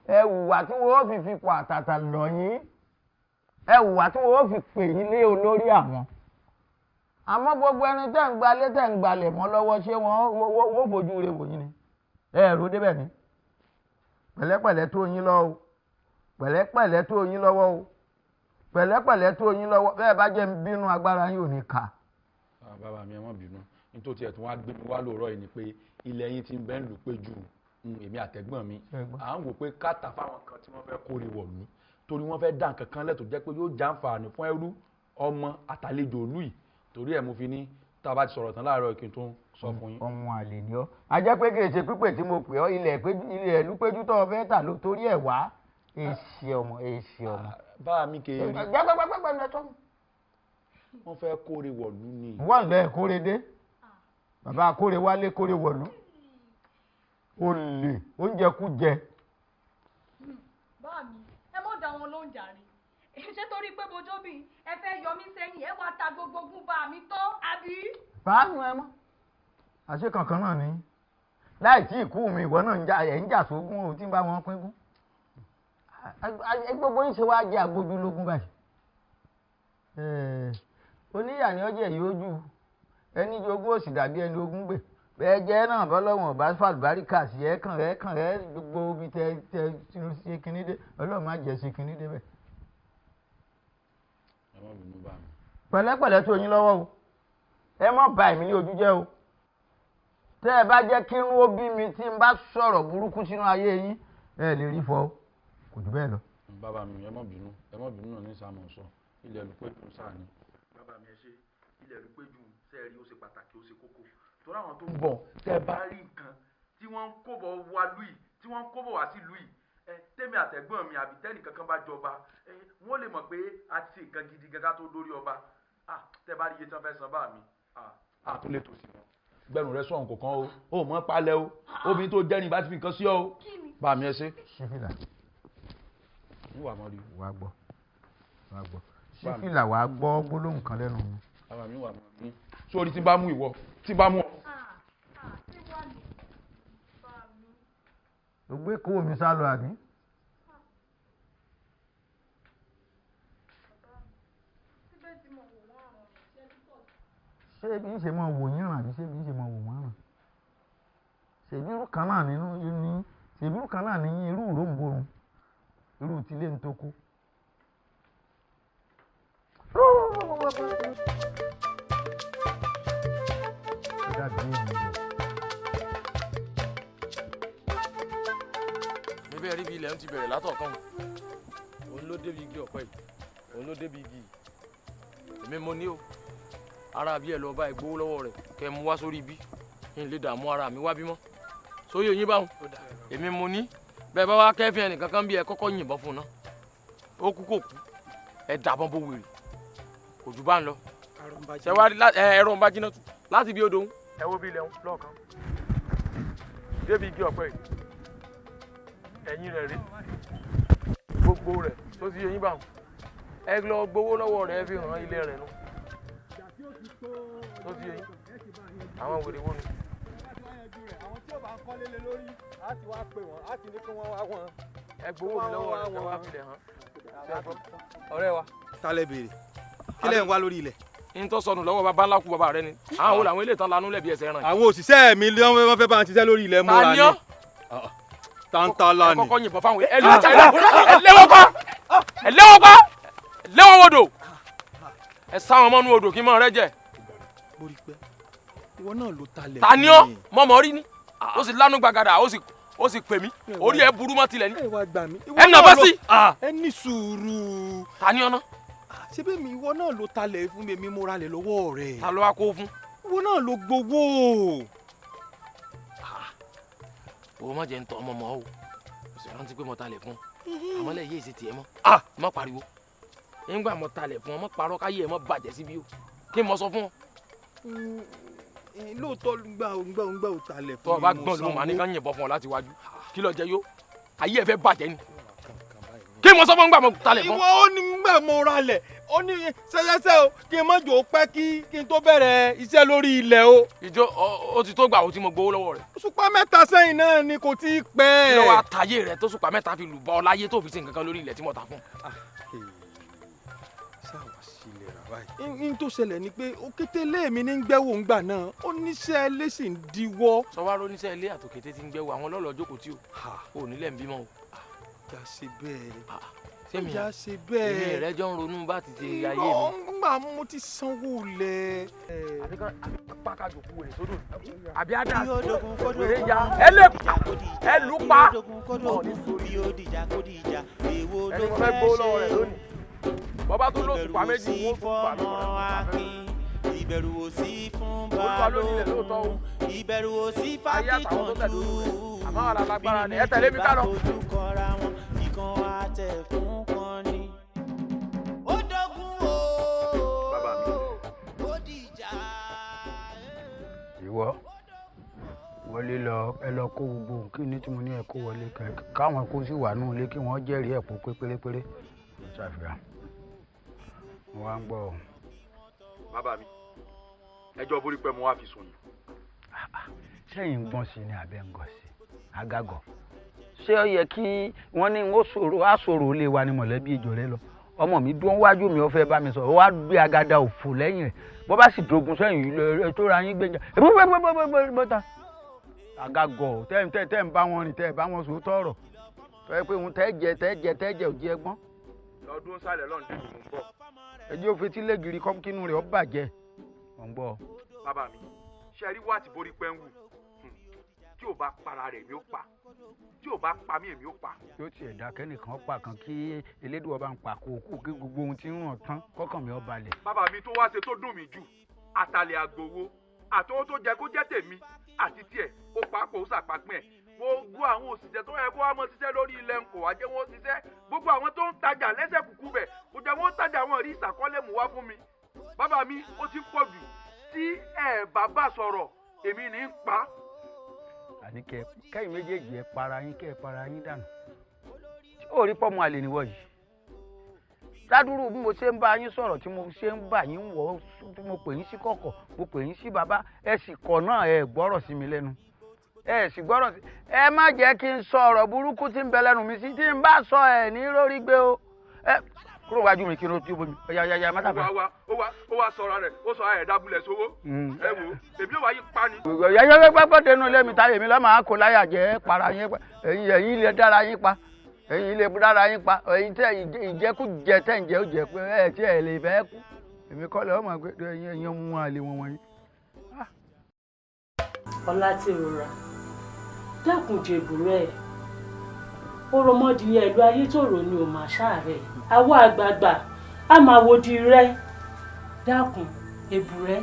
ẹ hùwà tí wọ́n fi fi pọ̀ àtàtà lọ̀ yín, ẹ hùwà tí wọ́n fi pè yín lé olórí àwọn. Àmọ́ gbogbo ẹni tẹ́ ń gbalé tẹ́ ń gbalẹ̀ mọ́ lọ́wọ́, ṣé wọ́n fojú rẹ̀ wò yín ni? Ẹ rò débẹ̀ ni. Pẹ̀lẹ́pẹ̀lẹ́ tó yín lọ́wọ́ o, pẹ̀lẹ́pẹ̀lẹ́ tó yín lọ́wọ́ o, pẹ̀lẹ́pẹ̀lẹ́ tó yín lọ́wọ́. Bẹ́ẹ̀ bá jẹ́ ń bínú, agbára yín ò ní ká. Bàbá mi, ẹ má bínú, nítorí ẹ̀ tí wọ́n á gbé mi wá lóòrọ̀ yìí ni pé ilẹ̀ yín ti ń bẹ́ ń lù pé ju èmi àtẹ̀gbọ́n mi à ń wò pé káàtà fáwọn kan tí wọ́n fẹ́ kórè wọ̀lú, torí wọ́n fẹ́ dá nǹkan kan lẹ́tọ̀ọ́ jẹ́ pé yóò jàǹfààní fún ẹrú ọmọ àtàlejò òlú yìí. Torí ẹ̀ mo fi ní tá a bá ti sọ̀rọ̀ tán láàárọ̀ kí n tó sọ fún yín. Ọmọ àlè ni ọ́, a jẹ́ pé kì í ṣe pípè tí mo pè ọ́ ilẹ̀ ìlú péjú tó o fẹ́ tà ló torí ẹ̀ wá. Èsì ọmọ, èsì ọmọ. Bá mi kè é rí. Gbẹgbẹgbẹgbẹ ní ẹjọ́. Wọ́n fẹ́ kórè wọ̀lú ni. Wọ́n lẹ kórè dé, bàbá kórè wálé kórè wọ̀lú, olè oúnjẹ kú jẹ. Bá mi, ẹ mọ̀ dá wọn lóúnjẹ àrí, ṣé torí pé mojóbì ẹ fẹ́ yọ mí sẹ́yìn, ẹ wá ta gbogbo ogun bá mi tán àbí. Báàmù ẹ mọ àṣé kankan náà ni láì tí ìkú mi, ìwọ náà ẹ̀ ń jà sógún o tí ń bá wọn pín gún. Gbogbo yín ṣe wá jẹ agbójúlógún báyìí. Oníyà ni ọjọ́ èyí ojú ẹni jogún òsì dàbí ẹni ogún gbè. Bẹ́ẹ̀ jẹ́ náà bọ́lọ́wọ̀n ọba fàlùbáríkà sí ẹ kàn ẹ kàn ẹ gbogbo ibi tẹ tẹ ṣe kinní dé, Ọlọ́run má jẹ́ ṣe kinní dé bẹ́ẹ̀. Pẹ̀lẹ́pẹ̀lẹ́ tó yín lọ́wọ́ o, ẹ má bà èmi ní ojú jẹ́ o. Tẹ́ ẹ bá jẹ́ kí inú ó bí mi tí n bá sọ̀rọ̀ burúkú sínú ayé yín, ẹ lè rí fọ́ o, kò jù bẹ́ẹ̀ lọ. Bàbá mi, ẹ má bínú, ẹ má bínú náà ní sàmọ̀ sọ ilẹ̀ ló péjú sáà ni. Bàbá mi, ẹ ṣe ilẹ̀ ló péjú sẹ́ẹ̀rí, ó ṣe pàtàkì, ó ṣe kókó, torí àwọn tó ń bọ̀ tẹ́ bá rí nǹkan tí wọ́n ń kó bọ̀ wá lùí, tí wọ́n ń kó bọ̀ wá sí lùí, ẹ tẹ́mi àtẹ̀gbọ́n mi àbí tẹ́nì kankan bá jọba, ẹ wọ́n lè mọ̀ pé a ti ṣe nǹkan gidi gangan tó dórí ọba. Tẹ́ bá rí iye tí wọ́n fẹ́ san bá mi, a tún lè tò sí wọn. Gbẹ̀rù rẹ sọ̀rọ̀ kọ̀ọ̀kan o, ò mọ̀ palẹ̀ o, obìnrin tó jẹ́rìí bá ti fi nǹkan sí ọ o. Bá mi, ẹ ṣe. Sífìlà. Wà mọ́ rí. Wà gbọ́, wà gbọ́. Sífìlà, wà gbọ́ gbólóhùn kan lẹ́nu mi. Bàbá mi, wà mọ́ rí. Sórí tí n bá mú ìwọ, tí n bá mú ọ. Ó gbé kó omi sá lọ àbí? Ṣé bí ń ṣe máa wò yín ràn àbí ṣé bí ń ṣe máa wò wọ́n ràn? Ṣèbí irú kan náà nínú ní, ṣèbí irú kan náà ní irú ìròǹborun, irú tilé ń tó kú. Ó dàbí ènìyàn. Níbẹ̀ rí bí ilẹ̀ ń ti bẹ̀rẹ̀ látọ̀kan, òun ló débi igi ọ̀pẹ yìí, òun ló débi igi yìí. Èmi mo ní o ara bí ẹ lọ bá ẹ gbowó lọ́wọ́ rẹ̀ kẹ́ ẹ mú wá sórí ibi kí n lè dààmú ara mi wá bímọ. Sóyè yín báwọn èmi mo ní bẹ́ẹ̀ bá wá kẹ́fìn ẹnìkan kan bí ẹ kọ́kọ́ yìnbọn fún un náà ó kú kò kú ẹ dàbọn bó wèrè kò jù bá ń lọ. Ṣé wàá rí ẹ̀rọ ń bá jiná tù láti bí odò ń. Ẹ wo bí ilẹ̀ ń lọ́ọ̀kan débi igi ọ̀pẹ yìí ẹ̀yìn rẹ̀ rí gbogbo rẹ̀ tó ti yé yín báwọn ẹ lọ gbowó lọ́wọ́ rẹ̀ fi hàn ilé rẹ̀ nù tó ti yé yín àwọn wèrè wò ni. Àwọn tí ò bá kọ́lé lé lórí á ti wá pè wọ́n á ti ní kí wọ́n wá wọn. Ẹ gbowó mi lọ́wọ́ rẹ̀ kẹ́ wá filẹ̀ hàn. Ọ̀rẹ́ wa. Ta lẹ béèrè kí lẹ ń wá lórí ilẹ̀. N tó sọnù lọ́wọ́ bàbá ńlá kú bàbá rẹ ni àwọn wo làwọn eléyìí tán lanú lẹ̀bi ẹsẹ̀ ràn. Àwọn òṣìṣẹ́ mi ló wọ́n fẹ́ bá ń ṣiṣẹ́ lórí ilẹ̀ múra ni. Tantala ni. Ẹ kọ́kọ́ yìnbọn fáwọn ẹ léwọ́ pa ẹ léwọ́ pa ẹ léwọ́ wodò ẹ sáwọn mọ́nú odò kí n mọ̀ rẹ jẹ. Borí pẹ́ ìwọ náà ló talẹ̀. Ta ni ọ́ mọ̀mọ́ rí ni ó sì lánú gbàgàdà ó sì pè mí orí ẹ burú mọ́ tilẹ̀ ni. Ẹ wá gbà mí. Ẹ nà bá sí. Ẹ ní sùúrù. Ta ni ọ́ náà. Ṣé bẹ́ẹ̀ mi ìwọ náà ló talẹ̀ fún mi, èmi mo ralẹ̀ lọ́wọ́ rẹ̀. Ta ló wá kó fún. Ìwọ náà ló gbowó. Owó má jẹ́ ń tọ́ ọmọ mọ́ o, mo sì rántí pé mo talẹ̀ fún un àmọ́ lẹ́yìn èsì tiẹ̀ mọ́ má pariwo nígbà mo talẹ̀ fún ọ mọ́ parọ́ káyé ẹ̀ mọ́ bàjẹ́ síbí o kí n mọ sọ fún ọ. Lóòótọ́ ngbà ò talẹ̀ fún mi. Tọ́ ọ bá gbọ́n ló máa ní ká yìnbọn fún ọ láti wájú kí ló jẹ yó ayé ẹ fẹ́ bàjẹ́ ni kí n mọ sọ fún ngbà mo talẹ̀ fún. Ìwọ ó ní ngbà mo ralẹ̀ ó ní ṣẹṣẹṣẹ o kí n má jò ó pẹ́ kí n tó bẹ̀rẹ̀ iṣẹ́ lórí ilẹ̀ o. Ìjọ ó ti tó gbà ó tí mo gbowó lọ́wọ́ rẹ̀. Òṣùpá 3 sẹ́yìn náà ni kò tí ì pẹ́. Kí ló wá tayé rẹ tó òṣùpá 3 fi lù bọ́ ọ láyé tó fi ṣe nǹkan kan lórí ilẹ̀ tí mo ta fún. Sáwà sílẹ̀ rà báyìí. N tó ṣẹlẹ̀ ni pé òkété ilé mi ní gbẹ́wò ńgbà náà ó níṣẹ́ ilé sì ń diwọ́. Sọ wá róníṣẹ́ ilé àtòkété ti ń gbẹ́wò àwọn ọlọ́lọ́ jókòó tí o ò nílẹ̀ ń bímọ o. Já ṣe bẹ́ẹ̀. Sẹ́mi Já ṣe bẹ́ẹ̀. Èmi rẹ jọ ń ronú bá ti ṣe ayé mi. Ngbà mo ti sanwó lẹ̀. Àbí kan pàkàjò kú wèrè sódò àbí àdá wèrè ya ẹ lè ẹ lù pa. Ẹni mo fẹ́ gbowó lọ́wọ́ rẹ̀ lónìí. Bọ́bá tó lóṣù pa 2 wọ́n fún pa lọ́wọ́ rẹ̀. Ìbẹ̀rù ò sí fún balógun, ìbẹ̀rù ò sí fákìkànjú. Àmọ́ àlà lágbára ni ẹ tẹ̀lé mi ká lọ. Ojú kọra wọn, ìkan àtẹ̀ fún kan ni. Ó dógún o, ó dìjà. Ìwọ wọlé lọ, ẹ lọ kó gbogbo nǹkan ní tí mo ní ẹ kó wọlé káwọn kó sì wà nù ilé kí wọ́n jẹ́rìí ẹ̀ pé pérépéré. Ṣàfihàn mo wá ń gbọ́ ọ. Bàbá mi, ẹjọ́ borí pé mo wá fi sùn yìí. Sẹ́yìn ń gbọ́n sí ni àbẹ́ ń gọ̀ sí àgàgọ̀ ṣé ó yẹ kí wọ́n ní ó ṣòro á ṣòro lé wa ní mọ̀lẹ́bí ìjọ rẹ lọ. Ọmọ mi dúró wájú mi ó fẹ́ bá mi sọ̀rọ̀ ó wá gbé agada òfò lẹ́yìn rẹ̀ bó bá sì dogun sẹ́yìn yìí tó ra yín gbẹ̀jà bọ́ta àgàgọ̀ tẹ́ ń bá wọn rìn tẹ́ bá wọn sọ tọ̀rọ̀ tọ́ ẹ pé òun tẹ́ jẹ tẹ́ jẹ tẹ́ jẹ ò jẹ gbọ́n. Lọ́dún sálẹ̀ lọ́ndún mò ń bọ̀. Ẹjẹ́ ò fetí lẹ́gìrì kọ́ kínú rẹ̀ ó bàjẹ́ mò ń gbọ́. Bàbá mi, ṣe rí wá àti borí pẹ́ ń wù tí ò bá para rẹ̀ èmi ó pa tí ò bá pa mí èmi ó pa. Yóò tiẹ̀ dá kẹ́nìkan pa kan kí elédùn ọba ń pa kó kú kí gbogbo ohun tí ń ràn tán kọ́kàn mi ó balẹ̀. Bàbá mi tó wá ṣe tó dùn mí jù àtàlẹ̀ àgbòwò àtọwọ́ tó jẹ kó jẹ́ tèmi àti tiẹ̀ ó pa kò ó sàpapín ẹ̀ gbogbo àwọn òṣìṣẹ́ tó yẹ kó wá mọ ṣiṣẹ́ lórí ilẹ̀ ń kò wá jẹ́ wọ́n ṣiṣẹ́ gbogbo àwọn tó ń tajà lẹ́sẹ̀ kúkú bẹ̀ kò jẹ́ wọ́n tajà wọn rí ìsàkọ́lẹ̀ mú wá fún mi. Bàbá mi ó ti pọ̀ jù tí ẹ bàbá sọ̀rọ̀ èmi ní í pa. Àní kẹ́yìn méjèèjì ẹ para yín kẹ́ ẹ para yín dànù ó rí pọ́mọ àlè níwọ̀ yìí ládùúrú bí mo ṣe ń bá yín sọ̀rọ̀ tí mo ṣe ń bá yín wọ̀ tí mo pè yín sí kọ̀kọ̀ mo pè yín sí bàbá ẹ sì kọ̀ náà ẹ gbọ́rọ̀ sí mi lẹ́nu ẹ sì gbọ́rọ̀ sí ẹ má jẹ́ kí n sọ ọ̀rọ̀ burúkú tí ń bẹ lẹ́nu mi sí tí n bá sọ ẹ ní lórí gbé o ẹ kúrò wájú mi kí n tí ó bomi ọ̀yà ọ̀yà ọ̀yà má tàbí. Ó wá sọ̀rọ̀ rẹ̀ ó sọ ẹ̀ dábúlẹ̀ sówó ẹ wò èmi ò wá yí pa ni. Ọ̀yà yẹ gbẹ́gbẹ́ dénú ilé mi táyé mi lọ́mọ àkó láyà jẹ́ para yín ẹ̀yin ẹ̀yin ilé dára yín pa ẹ̀yin ilé dára yín pa ẹ̀yin tẹ ìjẹkújẹ tẹ̀ ń jẹ ó jẹ pé ẹ̀ tí ẹ̀ lè fẹ́ kú èmi kọ́ lẹ́ ọmọ ẹgbẹ́ ẹ̀yin ẹ̀yin mú àlè wọn wọ̀nyí. Ọlá tí rọra dákun jèbù rẹ òròmọdìyẹ ìlú Ayétòrò ni ò máa ṣàárẹ̀ àwa àgbààgbà a máa wo di rẹ dákun èbù rẹ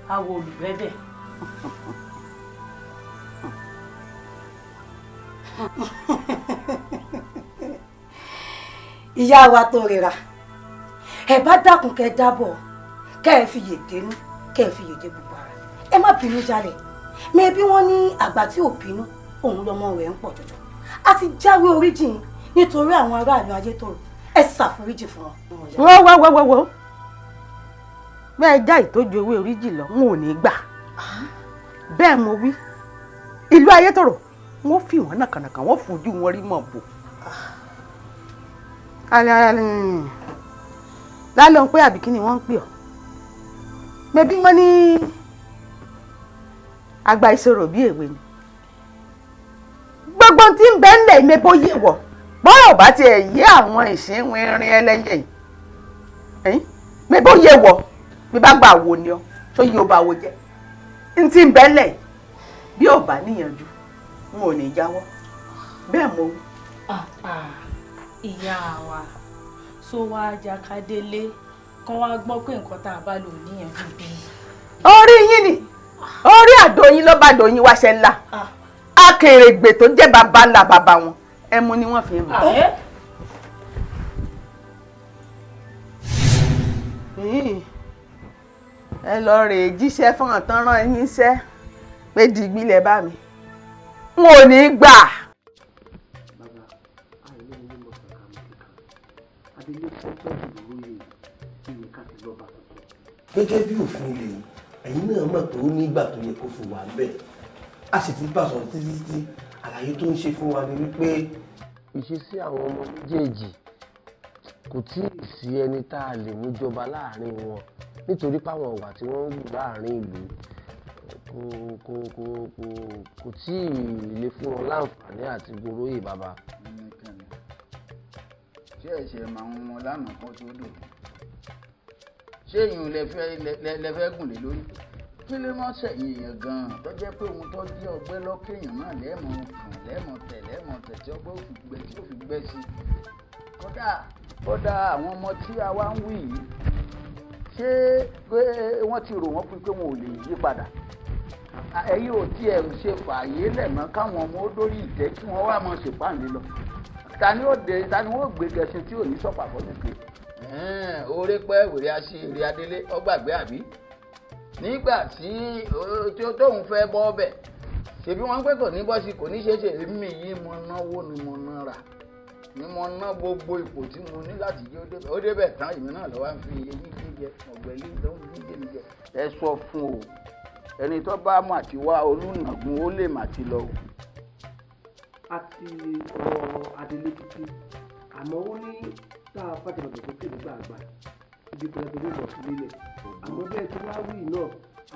àwọ olùbẹ́bẹ̀. Ìyá wa tó rira, ẹ bá dákun kẹ́ dábọ̀, kẹ́ ẹ fi yèdè nú, kẹ́ ẹ fi yèdè gbogbo ara. Ẹ má bínú jalè. Mẹbí wọ́n ní àgbà tí ò bínú òun lọmọ rẹ̀ ń pọ̀ jọjọ. A ti jáwé oríjìn nítorí àwọn aráàlú Ayétòrò. Ẹ ṣàforíjì fún wọn. Wọ́n wá wá wá wá, bẹ́ẹ̀ já ìtọ́jú ewé oríjì lọ, n ò ní gbà. Bẹ́ẹ̀ mo wí, ìlú Ayétòrò wọ́n fi wọ́n nàkànàkà, wọ́n fojú wọn rí mọ̀ bò. Lálẹ́ ń pé àbí kí ni wọ́n ń pè ọ́? Mẹbí wọ́n ní àgbà ìṣòro bí èwe ni. Gbogbo tí ń bẹ ńlẹ̀ mẹ́bó yé wọ̀, bọ́rọ̀ bá tiẹ̀ yé àwọn ìṣínwìnrin ẹlẹ́yẹ yìí, mẹ́bó yé wọ̀, bí bá gbà wò ni ọ́, tó yí ó bá wo jẹ́. N tí ń bẹ ńlẹ̀ bí ò bá níyànjú, n ò ní jáwọ́. Bẹ́ẹ̀ mo wí. Ìyá wa, so wá jakadélé kan wá gbọ́ pé nǹkan tá a bá lò níyànjú bí. Orí yín ni, orí àdóyin ló bá dòyìn wáṣẹ ńlá. Akèrègbè tó jẹ́ baba ńlá baba wọn, ẹmu ni wọ́n fi ń mú. Ẹ lọ rèé jíṣẹ́ fún ọ̀tán rán yín iṣẹ́ pé digbí lẹ bá mi, n ò ní gbà. Bàbá, àìní ní mọ̀ kankan mọ̀ kíkan adelé pọ́pọ́ ìlú yìí ká ti lọ́ba tuntun. Gẹ́gẹ́ bí òfin ilẹ̀ yìí, ẹ̀yin náà mọ̀ pé ó nígbà tó yẹ kó fi wà bẹ́ẹ̀, a sì ti bá sọ̀rọ̀ títí títí. Àlàyé tó ń ṣe fún wa ni wípé ìṣesí àwọn ọmọ méjèèjì kò tí ì sí ẹni tá a lè mú jọba láàrin wọn, nítorí páwọn ìwà tí wọ́n ń hù láàrin ìlú kò kò kò kò kò tí ì lè fún wọn láǹfààní àti goróyè bàbá. Ṣé ẹ̀ṣẹ̀ máa ń wọn lánàá kan tó dò? Ṣé èèyàn lẹ fẹ́ gùn lé lórí? Kí ló mọ́ sẹ̀yìn èèyàn gan-an tó jẹ́ pé ohun tó jẹ́ ọgbẹ́ lọ́kẹ́yàn náà lẹ́ẹ̀mọ̀ kàn lẹ́ẹ̀mọ̀ tẹ̀ lẹ́ẹ̀mọ̀ tẹ̀ tí ọgbẹ́ òfin gbẹ tí ó fi gbẹ sí i? Kódà kódà àwọn ọmọ tí a wá ń wí yìí, ṣé pé wọ́n ti rò wọ́n pé wọn ò lè yí padà? Ẹ̀yin ò tiẹ̀ ṣe fààyè lẹ̀ mọ́ káwọn ọmọ ó dórí ìtẹ́ kí wọ́n wá mọ̀ ṣèpáǹlé lọ. Ta ni ó de, ta ni wọ́n gbé gẹṣin tí ò ní sọ̀pà fọ́ nìkan? Oore pẹ́ wèrè aṣí èrè adélé ọgbàgbé àbí nígbà tí tóun fẹ́ bọ́ ọbẹ̀, ṣèbí wọ́n ń pẹ́ kò ní bọ́ sí, kò ní ṣeé ṣe. Èmi yìí mo náwó ni mo ná rà ni mo ná gbogbo ipò tí mo ní láti jẹ́ ó débẹ̀ tán, èmi náà lọ́wọ́ ń fi eyín jíjẹ ọ̀gbẹ́lí ló ń jíjẹ mi jẹ. Ẹ sọ fún o, ẹni tó bá mà ti wá olùnàgún ó lè mà ti lọ o. A ti rọ adelé títí, àmọ́ ó ní tá a bá ti bàbà sókè nígbà àgbà ibi pẹlẹbẹ ló lọ sí lélẹ̀, àmọ́ bẹ́ẹ̀ tí wàá wí náà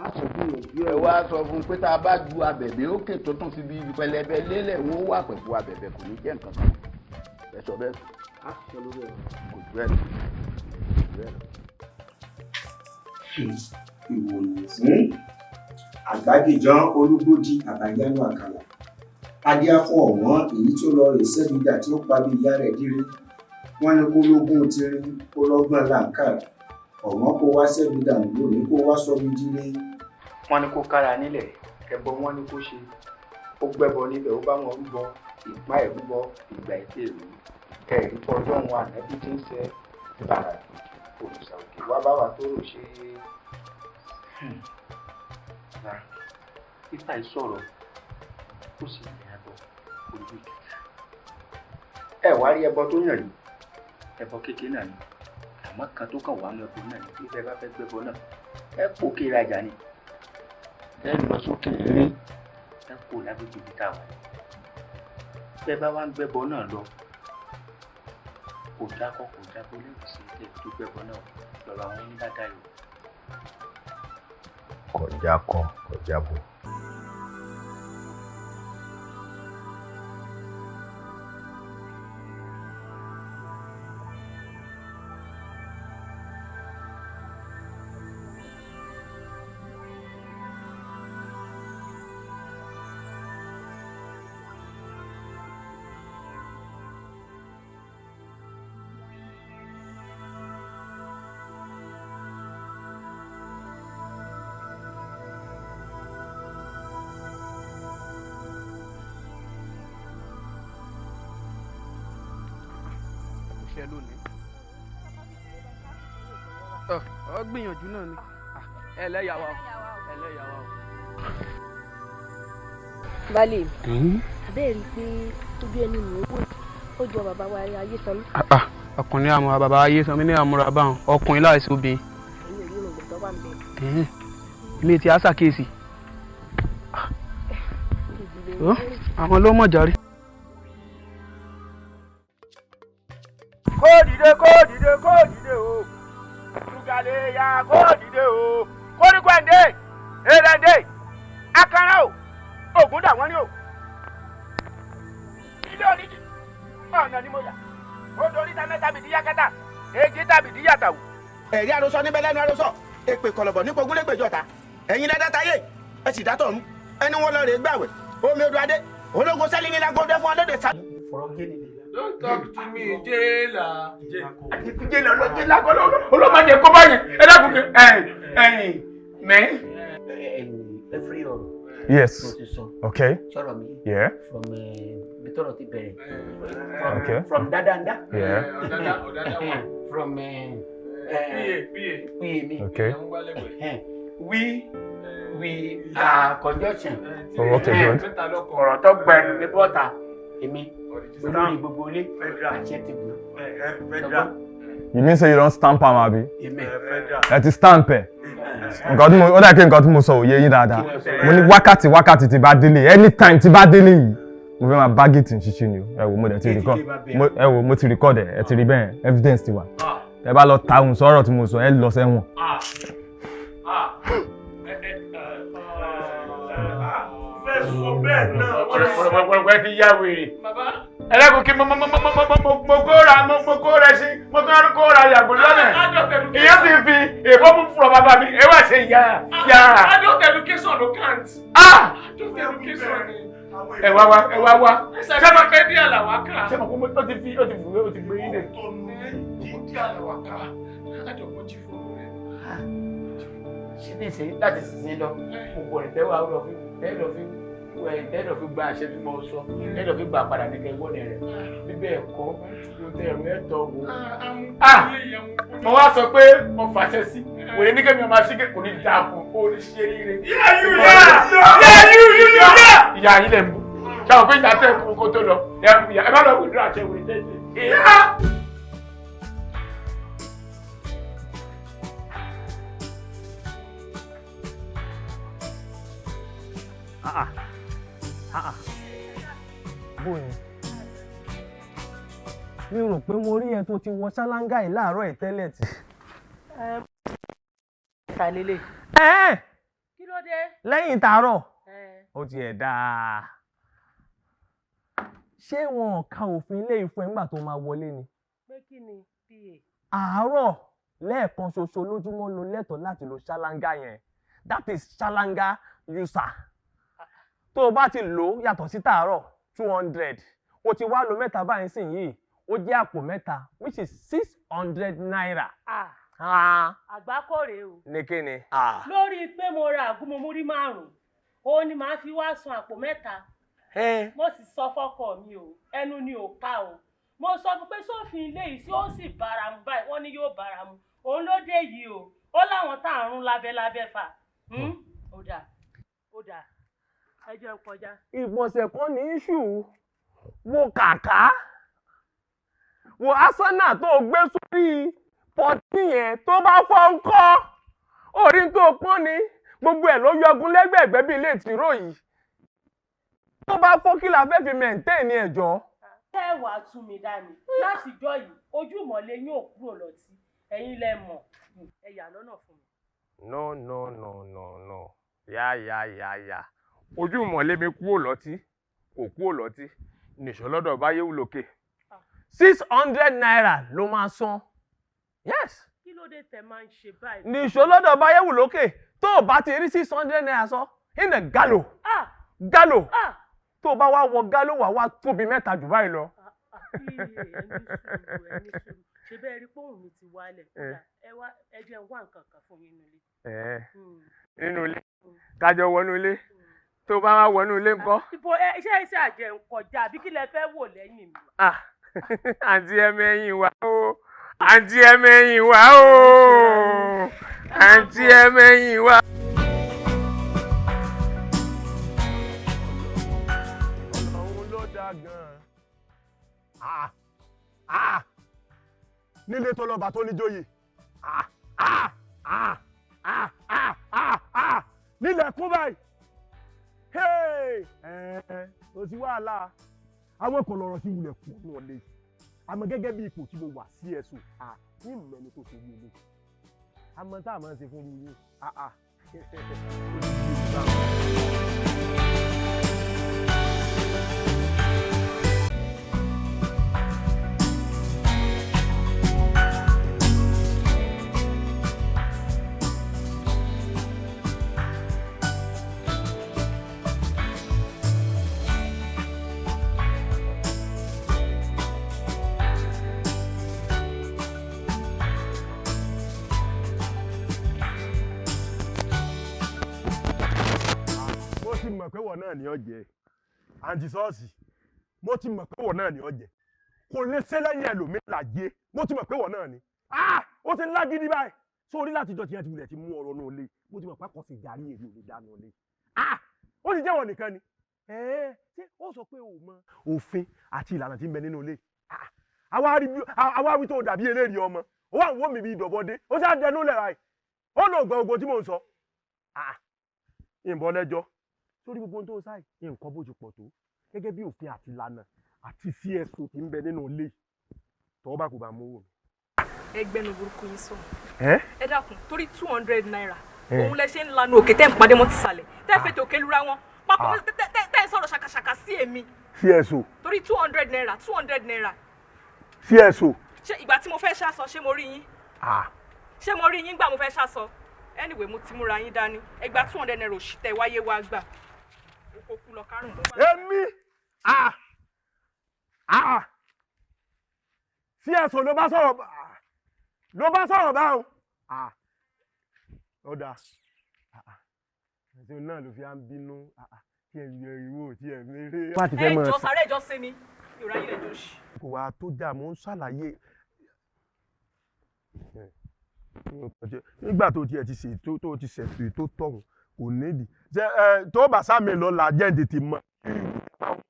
á sọ gbìyànjú ẹ̀. Ẹ wá sọ fún un pé tá a bá ju abẹ̀bẹ̀ òkè tó tún fi bí ibi pẹlẹbẹ lélẹ̀, wọ́n wà pẹ̀lú abẹ̀bẹ̀, kò ní jẹ́ nǹkan kan. Ẹ sọ bẹ́ẹ̀. A sọ lórí ẹ̀. Kò jù ẹ lọ. Kò jù ẹ lọ. Ìwòyè fún àgbájìjàn olúgbòdì àbájánu àkàlà adíá fún ọ̀wọ́n èyí tó lọ rè sẹ́gbìdà tí ó pa bí ìyá rẹ̀ dírí. Wọ́n ní kó lógún tirin kó lọ́gbọ́n làǹkàrà, ọ̀wọ́n kó wá sẹ́gbìdà lónìí kó wá sọ́mi dírí. Wọ́n ní kó kára nílẹ̀ ẹbọ, wọ́n ní kó ṣe ó gbẹ́bọ níbẹ̀, ó bá wọn rúbọ ìpá ẹ̀ rúbọ ìgbà ètè ìlú ẹ̀rí ọlọ́run ànábì tí ń ṣe bàrà òrìṣà òkè wá bá wa tó rò ṣe é. Ifá yìí sọ̀rọ̀ ó sì ní ẹbọ orí ètùtù. Ẹ wá rí ẹbọ tó yàn yìí, ẹbọ kékeré náà ni, àmọ́ kan tó kàn wá ní ẹbọ náà ni pé bẹ́ẹ̀ bá fẹ́ gbẹ́bọ náà ẹ kó kéré ajá ni, ẹ lọ sókè rere, ẹ kó lágbègbè ibi tá a wà. Bẹ́ẹ̀ bá wá ń gbẹ́bọ náà lọ, kò dákọ̀ kò dábọ̀ lẹ́yìn sí tẹ̀ tó gbẹ́bọ náà lọ́rọ̀ àwọn oníbàdà yìí. Kọjá kọ kọjá bò. Iṣẹ́ lónìí. Ọ gbìyànjú náà ni. Ẹ lẹ́yà wa o. Ẹ lẹ́yà wa o. Baálé mi, àbẹ́ẹ̀ rí i pé ojú ẹni mò ń wò ó jọ bàbá wa Ayésanmí. Ọkùnrin àmúra bàbá Ayésanmí ní àmúra báwọn ọkùnrin láìsí obìnrin. Ẹ̀yin ò rí irùngbọ̀n tó wà ń bẹ̀. Èmi ti á ṣàkíyèsí. Àwọn ló mọ̀ járe. Kó dìde, kó dìde, kó dìde o, ṣùgàlẹ̀ ya, kó dìde o, kórìkò ẹ̀ǹdẹ̀ ẹ̀rẹ̀ǹdẹ̀ akara o, ògùn dà wọ́n ní o. Ilé oníjì ọ̀nà ni mo yà, odò oríta mẹ́ta bìdí yakata, èjì tàbí yàtàwù. Ẹ̀rí àròsọ níbẹ̀ lẹ́nu àròsọ, èpè kọ̀lọ̀bọ̀ nípa ogúnlégbèjọta, ẹ̀yin lẹ́dá táyé, ẹ sì dátọ̀ ọ̀run, ẹni wọn lọ rè é gbàwẹ̀, omi odò adé, ológun sẹ́lí ní lágọ́dẹ́ fún ọlọ́dẹ sá. Don't talk to me, jailer. Àti fi jailer lọ jailer kọ́ ló máa jẹ kó báyìí. Ẹ dákun kí ẹ̀yìn mẹ́. Every ọ̀rọ̀. Yes. Mo ti sọ. Okay. Sọ̀rọ̀ mi. Yeah. From ibi tọ́rọ̀ ti bẹ̀rẹ̀. From Okay. From dadanda. Yeah. From PA mi. Okay. We are conjunction. Oh, okay, good. Ọ̀rọ̀ tó gbẹnu mi bọ́ta èmi olórí gbogbo ilé àṣẹ ti gbọ́. You mean say you don stamp am, abi? Èmi. Ẹ ti stamp ẹ̀. Nǹkan tí mo ó dà pé nǹkan tí mo sọ ò yé yín dáadáa. Mo ní wákàtí wákàtí tí bá délé, anytime tí bá délé yìí, mo fẹ́ máa bá gate ṣíṣí ni o. Ẹ wò, mo dẹ̀ ti record. Ẹ wò, mo ti record ẹ̀, ẹ ti rí bẹ́ẹ̀, evidence ti wà. Ẹ bá lọ ta ohun sọ̀rọ̀ tí mo sọ, ẹ lọ sẹ́wọ̀n. Fẹ́ sọ bẹ́ẹ̀ náà. Ọ̀pọ̀lọpọ̀ ti yá wèrè. Ẹlẹ́kùn kí mo kóra mo kóra sí mo tún kóra yàgò lọ́nà. Ìyá sì fi èbó mú fúnra bàbá mi, ẹ wá ṣe ìyá yá. Adult education ló count. Adult education ni. Ẹ wá wá, ẹ wá wá. Encyclopedia làwa kà. Ṣé mo kó ó ti fi ó ti fùwé ó ti gbé yín dé. Dídí àlàwà kà. Adọ̀gbọ́n jí fóònù rẹ̀. Ṣé ní ìsìn láti sísìn lọ gbogbo rẹ̀ tẹ́wọ́ lọ fi tẹ́lọ̀ fi tẹ́lọ̀ fi gba àṣẹ tí mo sọ, tẹ́lọ̀ fi gbà padà ní kẹgbọ́n rẹ̀, bíbẹ̀ ẹ̀kọ́ ló tẹ ẹ̀rọ ẹ̀tọ́ wò. Mo wá sọ pé mo fàṣẹ sí wèrè ní kẹ́mi ọmọ aṣíkè kò ní dáa fún un ó ní ṣe ríire. Ìyá yín lẹ̀ ń bọ̀ ṣáà pé ìyá tẹ̀ kú kó tó lọ ẹ má lọ wùdúrà àṣẹ wèrè tẹ̀ ṣe. Ah ah. Bóyá mi rò pé mo rí ẹ tó ti wọ ṣáláńgá yìí láàárọ̀ ẹ̀ tẹ́lẹ̀ tì. Ta lélẹ̀. Ẹ́ẹ̀. Kí ló dé? Lẹ́yìn tàárọ̀ ó tiẹ̀ dáa. Ṣé wọn ò ka òfin ilé ìfún ẹ nígbà tó máa wọlé ni? Pé kí ni pa? Àárọ̀ lẹ́ẹ̀kan ṣoṣo lójúmọ́ ló lẹ́tọ̀ọ́ láti lo ṣáláńgá yẹn, that is ṣáláńgá user. Tó o bá ti lò ó yàtọ̀ sí tàárọ̀, 200, o ti wá lo mẹ́ta báyìí sìn yìí, ó jẹ́ àpò mẹ́ta, which is ₦600. Ah. Ah. Àgbákò rèé o. Ní kí ni? Lórí pé mo ra àgúnmọ̀múrí márùn-ún, òun ni màá fi wá san àpò mẹ́ta. Mo sì sọ fọ́kọ mi o, ẹnu ni ò ká o. Mo sọ fún pé sófin ilé yìí tí ó sì bára mu báyìí, wọ́n ní yóò bára mu. Òun ló dé yìí o. Ó láwọn tá à ń rún lábẹ́lábẹ́ fà. Ó dà, ó dà, ẹ jẹ́ n kọjá. Ìgbọ̀nsẹ̀ kan ní iṣu wo kàkà wo asánà tó gbé sórí pọtí yẹn tó bá fọ́ ń kọ́ orí tó pọ́n ni gbogbo ẹ̀ ló yọgun lẹ́gbẹ̀ẹ́gbẹ́ bíi ilé ìtìró yìí tó bá fọ́ kí la fẹ́ fi mẹ̀ǹtẹ́ẹ̀nì ẹ̀jọ́. Tẹ́ wàá tú mi dání látijọ́ yìí, ojú ìmọ̀lé yín ò kúrò lọ́tí, ẹ̀yin lẹ mọ̀, ẹ yà lọ́nà fún mi. No, no, no, no, no, yá yá yá yá, ojú ìmọ̀lé mi kúrò lọ́tí, kò kúrò lọ́tí, nìṣó lọ́dọ̀ báyéwù lókè, ₦600 ló máa san, yes. Kí ló dé tẹ́ máa ń ṣe báyìí? Nìṣó lọ́dọ̀ báyéwù lókè, tó o bá ti rí ₦600 san ìnà galo galo, tó o bá wá wọ galo wà wá tóbi mẹ́ta jù báyìí lọ. Ṣe bẹ́ẹ̀ rí pòun mi ti wálẹ̀, ẹ wá, ẹ jẹ́ n wá nǹkan kan fún yín nílé. Nínú ilé kájọ wọnú ilé, tó bá wá wọnú ilé ńkọ́. Ibo ẹ iṣẹ́ iṣẹ́ àjẹun kọjá àbí kí lẹ fẹ́ wò lẹ́yìn mi? Àǹtí ẹ mẹ́yìn wá o, àǹtí ẹ mẹ́yìn wá o, àǹtí ẹ mẹ́yìn wá. Òun ló dáa gan-an. Ah! Ah! Nílé tó lọ́ba tó níjóyè. Ah! Ah! Ah! Ah! Ah! Ah! Ah! Nílẹ̀ kún báyìí. Hey! Ẹ̀ẹ́, kò sí wàhálà. Àwọn kan lọ̀rọ̀ tí wulẹ̀ kú ọ̀nà ọ̀lẹ́ yìí. Àmọ́ gẹ́gẹ́ bí ipò tí mo wà sí ẹ̀sùn, à ní ìmọ̀ni tó ṣe wí ilé. Àmọ́ tá a máa ń ṣe fún yín. Ah! Ah! Mo ti mọ̀ pé wọ̀ náà ni ó jẹ àǹtí ṣọ́ọ̀ṣì. Mo ti mọ̀ pé wọ̀ náà ni ó jẹ. Kò lè ṣe lẹ́yìn ẹlòmíì láyé. Mo ti mọ̀ pé wọ̀ náà ni. Ah! Ó ti ń lágídí báyìí. Sórí látijọ́ tí ẹ ti wulẹ̀ ti mú ọ̀rọ̀ náà lé. Mo ti mọ̀ pé àkọsí ìdarí èrè ò lè dánú lé. Ah! Ó ti jẹ́wọ́ nìkan ni. Ẹ̀ẹ́, ṣé ó sọ pé o mọ òfin àti ìlànà tí ń bẹ nínú ilé? Ah! Àwa wí tó dàbí eléèrè ọmọ. Ó wà ń wò mí bí ìdọ̀bọdé. Ó ṣáà dẹnu lẹ̀ báyìí. Ó lò gbọ́ gbogbo tí mò ń sọ. Ah! Ìbọn lẹ́jọ́. Sórí gbogbo ohun tó sáì nǹkan bó ti pọ̀ tó gẹ́gẹ́ bí òfin àti ìlànà àti CSO tí ń bẹ nínú ilé tọ́wọ́ bá kò bá mú wò mí. Ẹgbẹ́nu burúkú yín sọ̀rọ̀. Ẹ́? Ẹ dákun, torí ₦200 Ẹ́. òun lẹ ṣe ń lanu òkè tẹ́ ń padé mọ́ ti sàlẹ̀ tẹ́ fètò òkè lura wọn papọ̀ Ah. tẹ́ ń sọ̀rọ̀ ṣàkàṣàkà sí èmi CSO. torí ₦200 ₦200. CSO. Ṣé ìgbà tí mo fẹ́ ṣàṣọ ṣé mo rí yín? Ah. Ṣé mo rí yín gbà mo fẹ́ ṣàṣọ? Anyway, mo ti múra yín dání. Ẹ gba ₦200 òṣì tẹ wáyé wá gbà. Oko kú lọ kárùn. Èmi! Ah! Ah! CSO ló bá sọ̀rọ̀, ah, ló bá sọ̀rọ̀ báwọn. Ah! Ó dáa. Ah, ah. Ẹ̀sìn náà ló fi á ń bínú. Ah, ah. Tí ẹ yẹ ìwò tí ẹ méré. Wá ti fẹ́ Ẹ mọ̀ jọ sàrẹ́ ìjọ sí mi. Yorùbá yìí lè jọ ṣì. Kò wá tó jà, mò ń ṣàlàyé. Nígbà tó tiẹ̀ ti ṣètò tó ti ṣètò tó tọ̀hún kò nídìí. Ṣé ẹ tó bá sámi lọ́la jẹ́ ń tètè mọ̀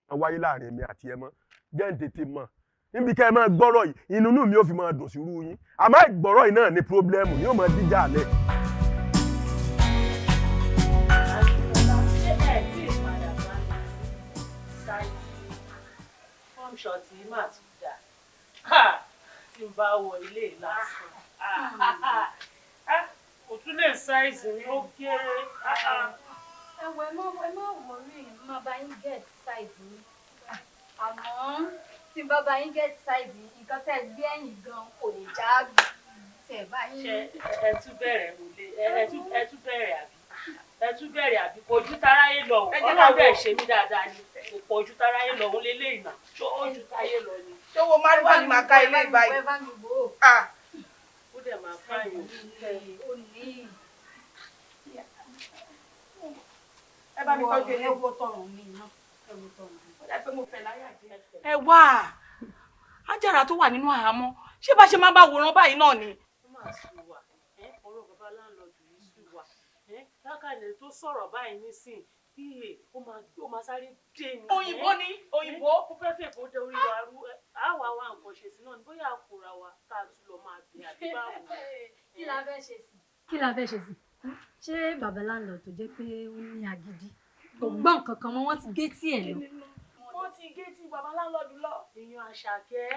wáyé láàrin èmi àti ẹ mọ́, jẹ́ ń tètè mọ̀ níbi kẹ́ ẹ máa gbọ́rọ̀ yìí, inú inú mi ò fi máa dùn sí irú yín. Àmọ́ ìgbọ́rọ̀ yìí náà ní pírọ́blẹ́mù ni yóò máa díjà lẹ̀. Ṣé ẹ tí ì padà bá mi ṣáìtì fọ́ọ̀mù ṣọ̀tì yìí mà tún dà? Tí n bá wọ ilé yìí lásán, kò tún lè ṣáìsì ni, ó kéré. Ẹ wọ, ẹ má worry, má bá yín get size yín. Àmọ́ tí n bá bá yín get size yín, nǹkan tẹ́ ẹ gbé ẹ̀yìn gan kò lè já tẹ̀ bá yín. Ṣé ẹ tún bẹ̀rẹ̀ wọlé? Ẹ tún bẹ̀rẹ̀ àbí? Ẹ tún bẹ̀rẹ̀ àbí? Kò ju táráyé lọ o. Ẹ jẹ́ ká Ọlọ́run bẹ̀ wò. ṣe mí dáadáa ni. Kò pọ̀ ju táráyé lọ òun lélẹ́yìn náà. Ṣé ó ju táyé lọ ni? Ṣé owó márùwá ni màá ká ilé ìbáyìí? Ẹ bá mi wò ó. Ó dẹ̀ máa fáyọ̀. Ó ní. Ẹ bá mi tọ́jú ilé. Ẹ wo tọrùn mi náà. Ẹ wo tọrùn mi. Ó dà pé mo fẹ́ láyà díẹ̀. Ẹ wá ajára tó wà nínú àhámọ́, ṣé bá ṣe máa bá wòran báyìí náà ni. Ó máa sú wa. Ọ̀rọ̀ bàbá láńlọ́ọ̀dù yìí sú wa. Lákàlẹ̀ tó sọ̀rọ̀ báyìí nísìn, pa ó máa sáré dé ni. Òyìnbó ni, òyìnbó. Ó fẹ́ fẹ́ kó dé orí wa rú. Á wà wá nǹkan ṣe sí náà ni, bóyá àkùrà wa ká tún lọ máa bẹ̀ àbí báwo. Kí la fẹ́ ṣe sí? Kí la fẹ́ ṣe sí? Ṣé bàbá láńlọ́ọ̀dù tó jẹ́ pé ó ní agídí? Kò gbọ́ nǹkan kan mọ́, wọ́n ti gé tí ẹ̀ lọ. Wọ́n ti gé tí bàbá láńlọ́ọ̀dù lọ. Èèyàn Àṣàkẹ́,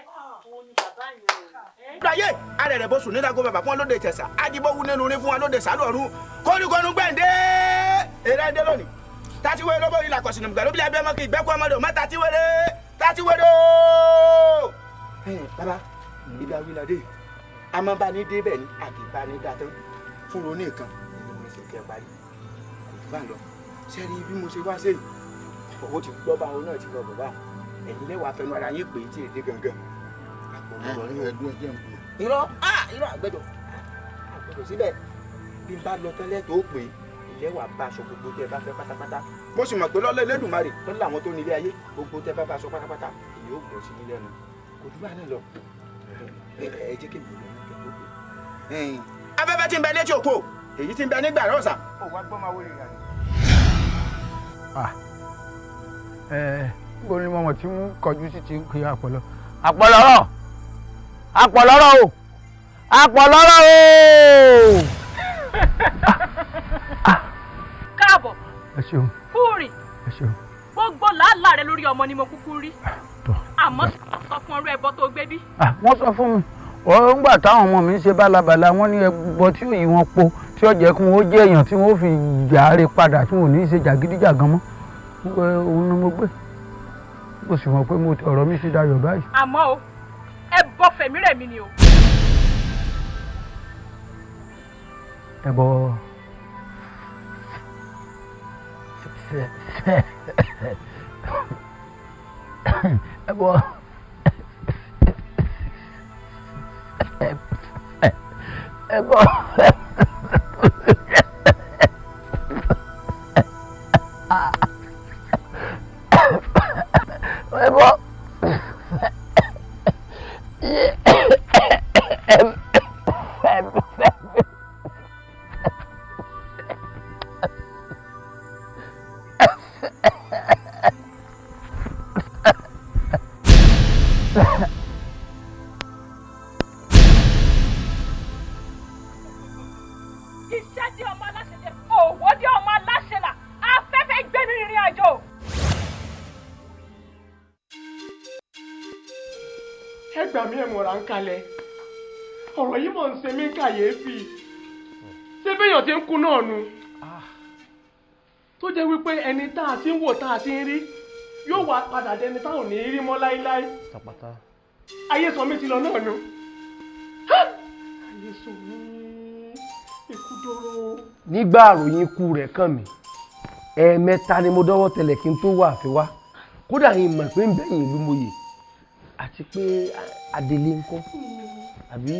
òun ni bàbá yẹn o. Ayé arẹ̀rẹ̀ bó sùn nídàgó bàbá fún wa lóde ìtẹ̀sà, ajíbówú nínú orin fún wa lóde sálù ọ̀run, kóríkónú gbẹ̀ǹdé eré ẹdẹ lónìí. Tatiwere lóbó ìlà kọ̀sìnì gbẹ̀rú bí abẹ́mọ́ kí ìgbẹ́kú ọmọdé ò má tatiwere tatiwere o. Bàbá, ibi awilade a máa bá ní débẹ̀ ni a kì í bá ní dá tán fúnra oníkan ni mo ṣe kẹ́ parí kò jù bá lọ. Sẹ́rí bí mo ṣe wá sí yìí, owó ti gbọ́ báwo náà ti lọ bọ̀ báwọn, ẹ̀yin lẹ́wàá fẹnu ara yín pè é tí èdè gangan. Irọ́, irọ́, àgbẹ̀dọ̀ àgbẹ̀dọ̀ síbẹ̀ bí n bá lọ tẹ́lẹ̀ tó pè é ìlẹ́wàá bá aṣọ gbogbo tẹ́ ẹ bá fẹ́ pátápátá. Mo sì mọ̀ pé lọ́lá Elédùmarè lọ́lá àwọn tó nílé ayé gbogbo tẹ́ bá bá aṣọ pátápátá èyí ó gbọ́ sí ní lẹ́nu. Kò dúró àná lọ. Ẹ jẹ́ kí mi lọ ní kẹ́kọ̀ọ́ pé. Afẹ́fẹ́ tí ń bẹ létí òkú èyí tí ń bẹ nígbà rọ̀ṣà. Ó wá gbọ́ máa wọlé ìrìn àjò. Níbo ni mọ̀mọ́ tí ń kọjú sí ti ń pe àpọ̀lọ́. Àpọ̀lọ́rọ̀! Àpọ̀lọ́rọ̀ o! Àpọ̀lọ́rọ̀ o! Káàbọ̀. Ẹ ṣeun. Kúrì. Ẹ ṣeun. Gbogbo làálàá rẹ lórí ọmọ ni mo kúkú rí. Àmọ́ sọ fún ọ̀rọ̀ ẹbọ tó gbé bí. Wọ́n sọ fún mi ńgbà táwọn ọmọ mi ń ṣe bálabàla, wọ́n ní ẹbọ tí ò yí wọn po tí ó jẹ́ kí wọ́n jẹ́ èèyàn tí wọ́n fi jàre padà tí wọ́n ò ní í ṣe jàgídíjàgan mọ́. Òun ni mo gbé, mo sì mọ̀ pé ọ̀rọ̀ mi sì dayọ̀ báyìí. Àmọ́ o, ẹbọ fẹ̀mí rẹ̀ mi ni o. Ẹbọ ẹbọ ẹbọ ẹbọ Iṣẹ́ dé ọmọ aláṣẹ jẹ, òwò dé ọmọ aláṣẹ là, afẹ́fẹ́ gbé mi rìnrìn àjò. Ẹ gbà mí, ẹ mọ̀ra ń kalẹ̀. Ọ̀rọ̀ yìí mọ̀ ń ṣe mí kàyéfì. Ṣé béèyàn ti ń kú náà nu, tó jẹ́ wípé ẹni tá a ti ń wò tá a ti ń rí yóò wá padà dẹni tá ò ní rí mọ́ láéláé? Pátápátá. Ayésànmí ti lọ náà nu. Ayésànmí, ikú dóró. Nígbà àròyìn ikú rẹ̀ kàn mí, ẹ̀ẹ̀mẹ́ta ni mo dọ́wọ́ tẹlẹ̀ kí n tó wà àfiwá. Kódà yìí mọ̀ pé ń bẹ̀yìn ìlú mòye àti pé Adélé ń kọ́ àbí.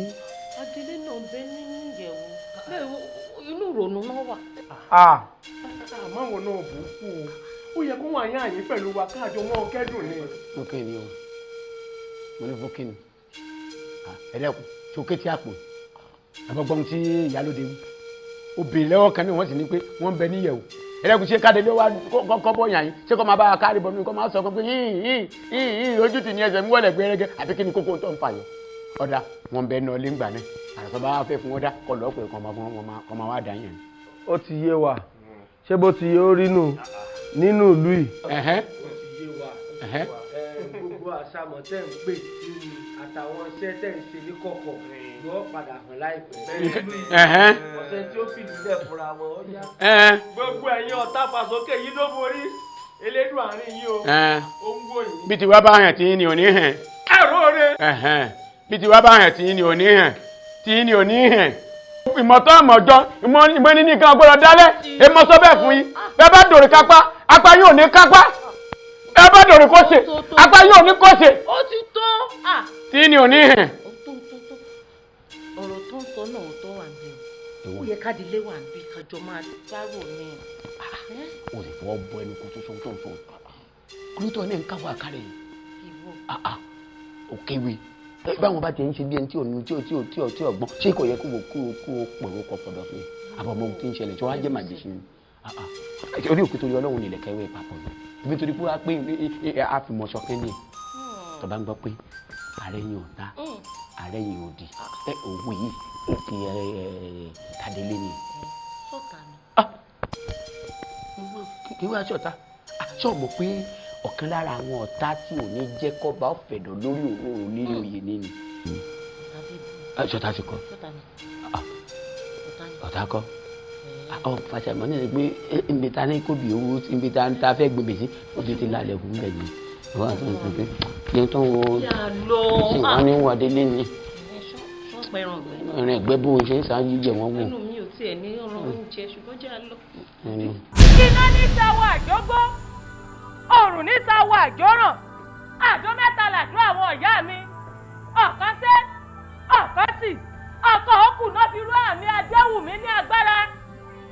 Adélé náà bẹ nínú ìyẹ̀wò bẹ́ẹ̀, inú ìrònú náà wà. Àmọ́ àwọn náà bò ó kú o, ó yẹ kó wà yín àyín pẹ̀lú wa káàjọ wọn kẹ́dùn ni. Mo kí ni o, mo ní fún kí ni ẹ dẹ́kun tí o ké tí àpò àbọ̀gbọ́n tí ìyálóde wí obìnrin lọ́wọ́ kan ní wọ́n sì ní pé wọ́n ń bẹ níyẹ̀wò. Ẹ dẹ́kun, ṣé kádélé wa kọ́ bọ́ yàn yín? Ṣé kọ́ máa bá a kárí bọ́ mi kọ́ máa sọ pé yín yín yín yín ojú tì ní ẹsẹ̀ mi wọlé gbẹrẹgẹ àbí kí ni kókó tó ń fà yọ? Ọ̀dà wọn bẹ nà lé ńgbà náà, àròsọ bá wà fẹ́ fún ọ̀dà kọ́ lọ́ọ́ pé kọ́ máa wá dà yẹn. Ó ti yé wa, ṣé bó ti yé ó rí nù nínú ìlú yìí. Ó ti yé wa. Gbogbo àṣàmọ̀ tẹ́ ń pè àtàwọn iṣẹ́ tẹ́ ń ṣe ní kọ̀kọ̀ yóò padà hàn láìpẹ́. Ọ̀sẹ̀ tí ó fìdí lẹ̀ fúnra wọn ó yá. Gbogbo ẹ̀yin ọ̀tá fàsókè yìí ló borí elédùn àárín yìí o, ó ń wò yín. Bí tiwa bá hàn tí ní ò ní hàn. Ẹ̀rọ rẹ̀. Bí tiwa bá hàn tí ní ò ní hàn tí ní ò ní hàn. Ìmọ̀tọ́ àmọ̀jọ ìmọ̀ ní nìkan gbọ́dọ̀ dálẹ̀. Èèmọ̀ sọ bẹ́ẹ̀ fún yín, bẹ́ẹ̀ bá dòrè kápá apá yóò ní kápá, bẹ́ẹ̀ bá dòrè kọ́sè apá yóò ní kọ́sè. Ó ti tó. Tí ní ò ní hàn. Ọ̀rọ̀ tó ń sọ náà ò tó wà ní o, ó yẹ kádìlé wà níbi kájọ máa dárò ní. O sì fọwọ́ bọ ẹnu kó tó sọ tó ń sọ kúrútọ̀ ní nǹkan wà kárẹ̀ yìí ò kéwì báwọn bá ti ń ṣe bí ẹni tí ò ní tí ò tí ò tí ò tí ò gbọ́n, ṣé kò yẹ kó kó kó pòrò kọ pọ̀dọ̀ fún yín àbọ̀mọ̀ ohun tí ń ṣẹlẹ̀ tí wọ́n á jẹ́ màjèṣin ni orí òkú torí Ọlọ́run nílẹ̀ kẹwẹ́ papọ̀ ni ibi torí pé wá pé àfìmọ̀ṣọ̀kẹ́ ni tó bá ń gbọ́ pé ààrẹ yìí ò ta ààrẹ yìí ò di ẹ òwú yìí ó ti tàdélé ni. Kí wá ṣọ̀tá ṣọ̀ mọ̀ pé ọ̀kan lára àwọn ọ̀tá tí ò ní jẹ́ kọ́ba ọ̀fẹ̀dọ̀ lórí òórùn nílé oyè níní. Ṣọ̀tá ti kọ́ ọ̀tá kọ́ ọ fàṣàmọ́ ní pé ibi ta ní kóbi owó ibi ta ta fẹ́ gbèbè sí ó ti ti lálẹ́ kú bẹ́ẹ̀ ni wọ́n á tún tún pé yẹn tó ń wo tí wọ́n ní wọ́n délé ni ẹran ẹ̀gbẹ́ bó ń ṣe ń ṣáájú jẹ wọ́n wò. Ẹnu mi ò tiẹ̀ ní ọ̀rọ̀ oúnjẹ ṣùgbọ́n jẹ́ àlọ́. Iná ní sáwọ́ àjọgbó, òrùn ní sáwọ́ àjọràn, àjọ mẹ́ta làdúrà àwọn ìyá mi, ọ̀kan sẹ́, ọ̀kan sì, ọ̀kan òkú náà fi rú àmì Adéwùmí ní agbára.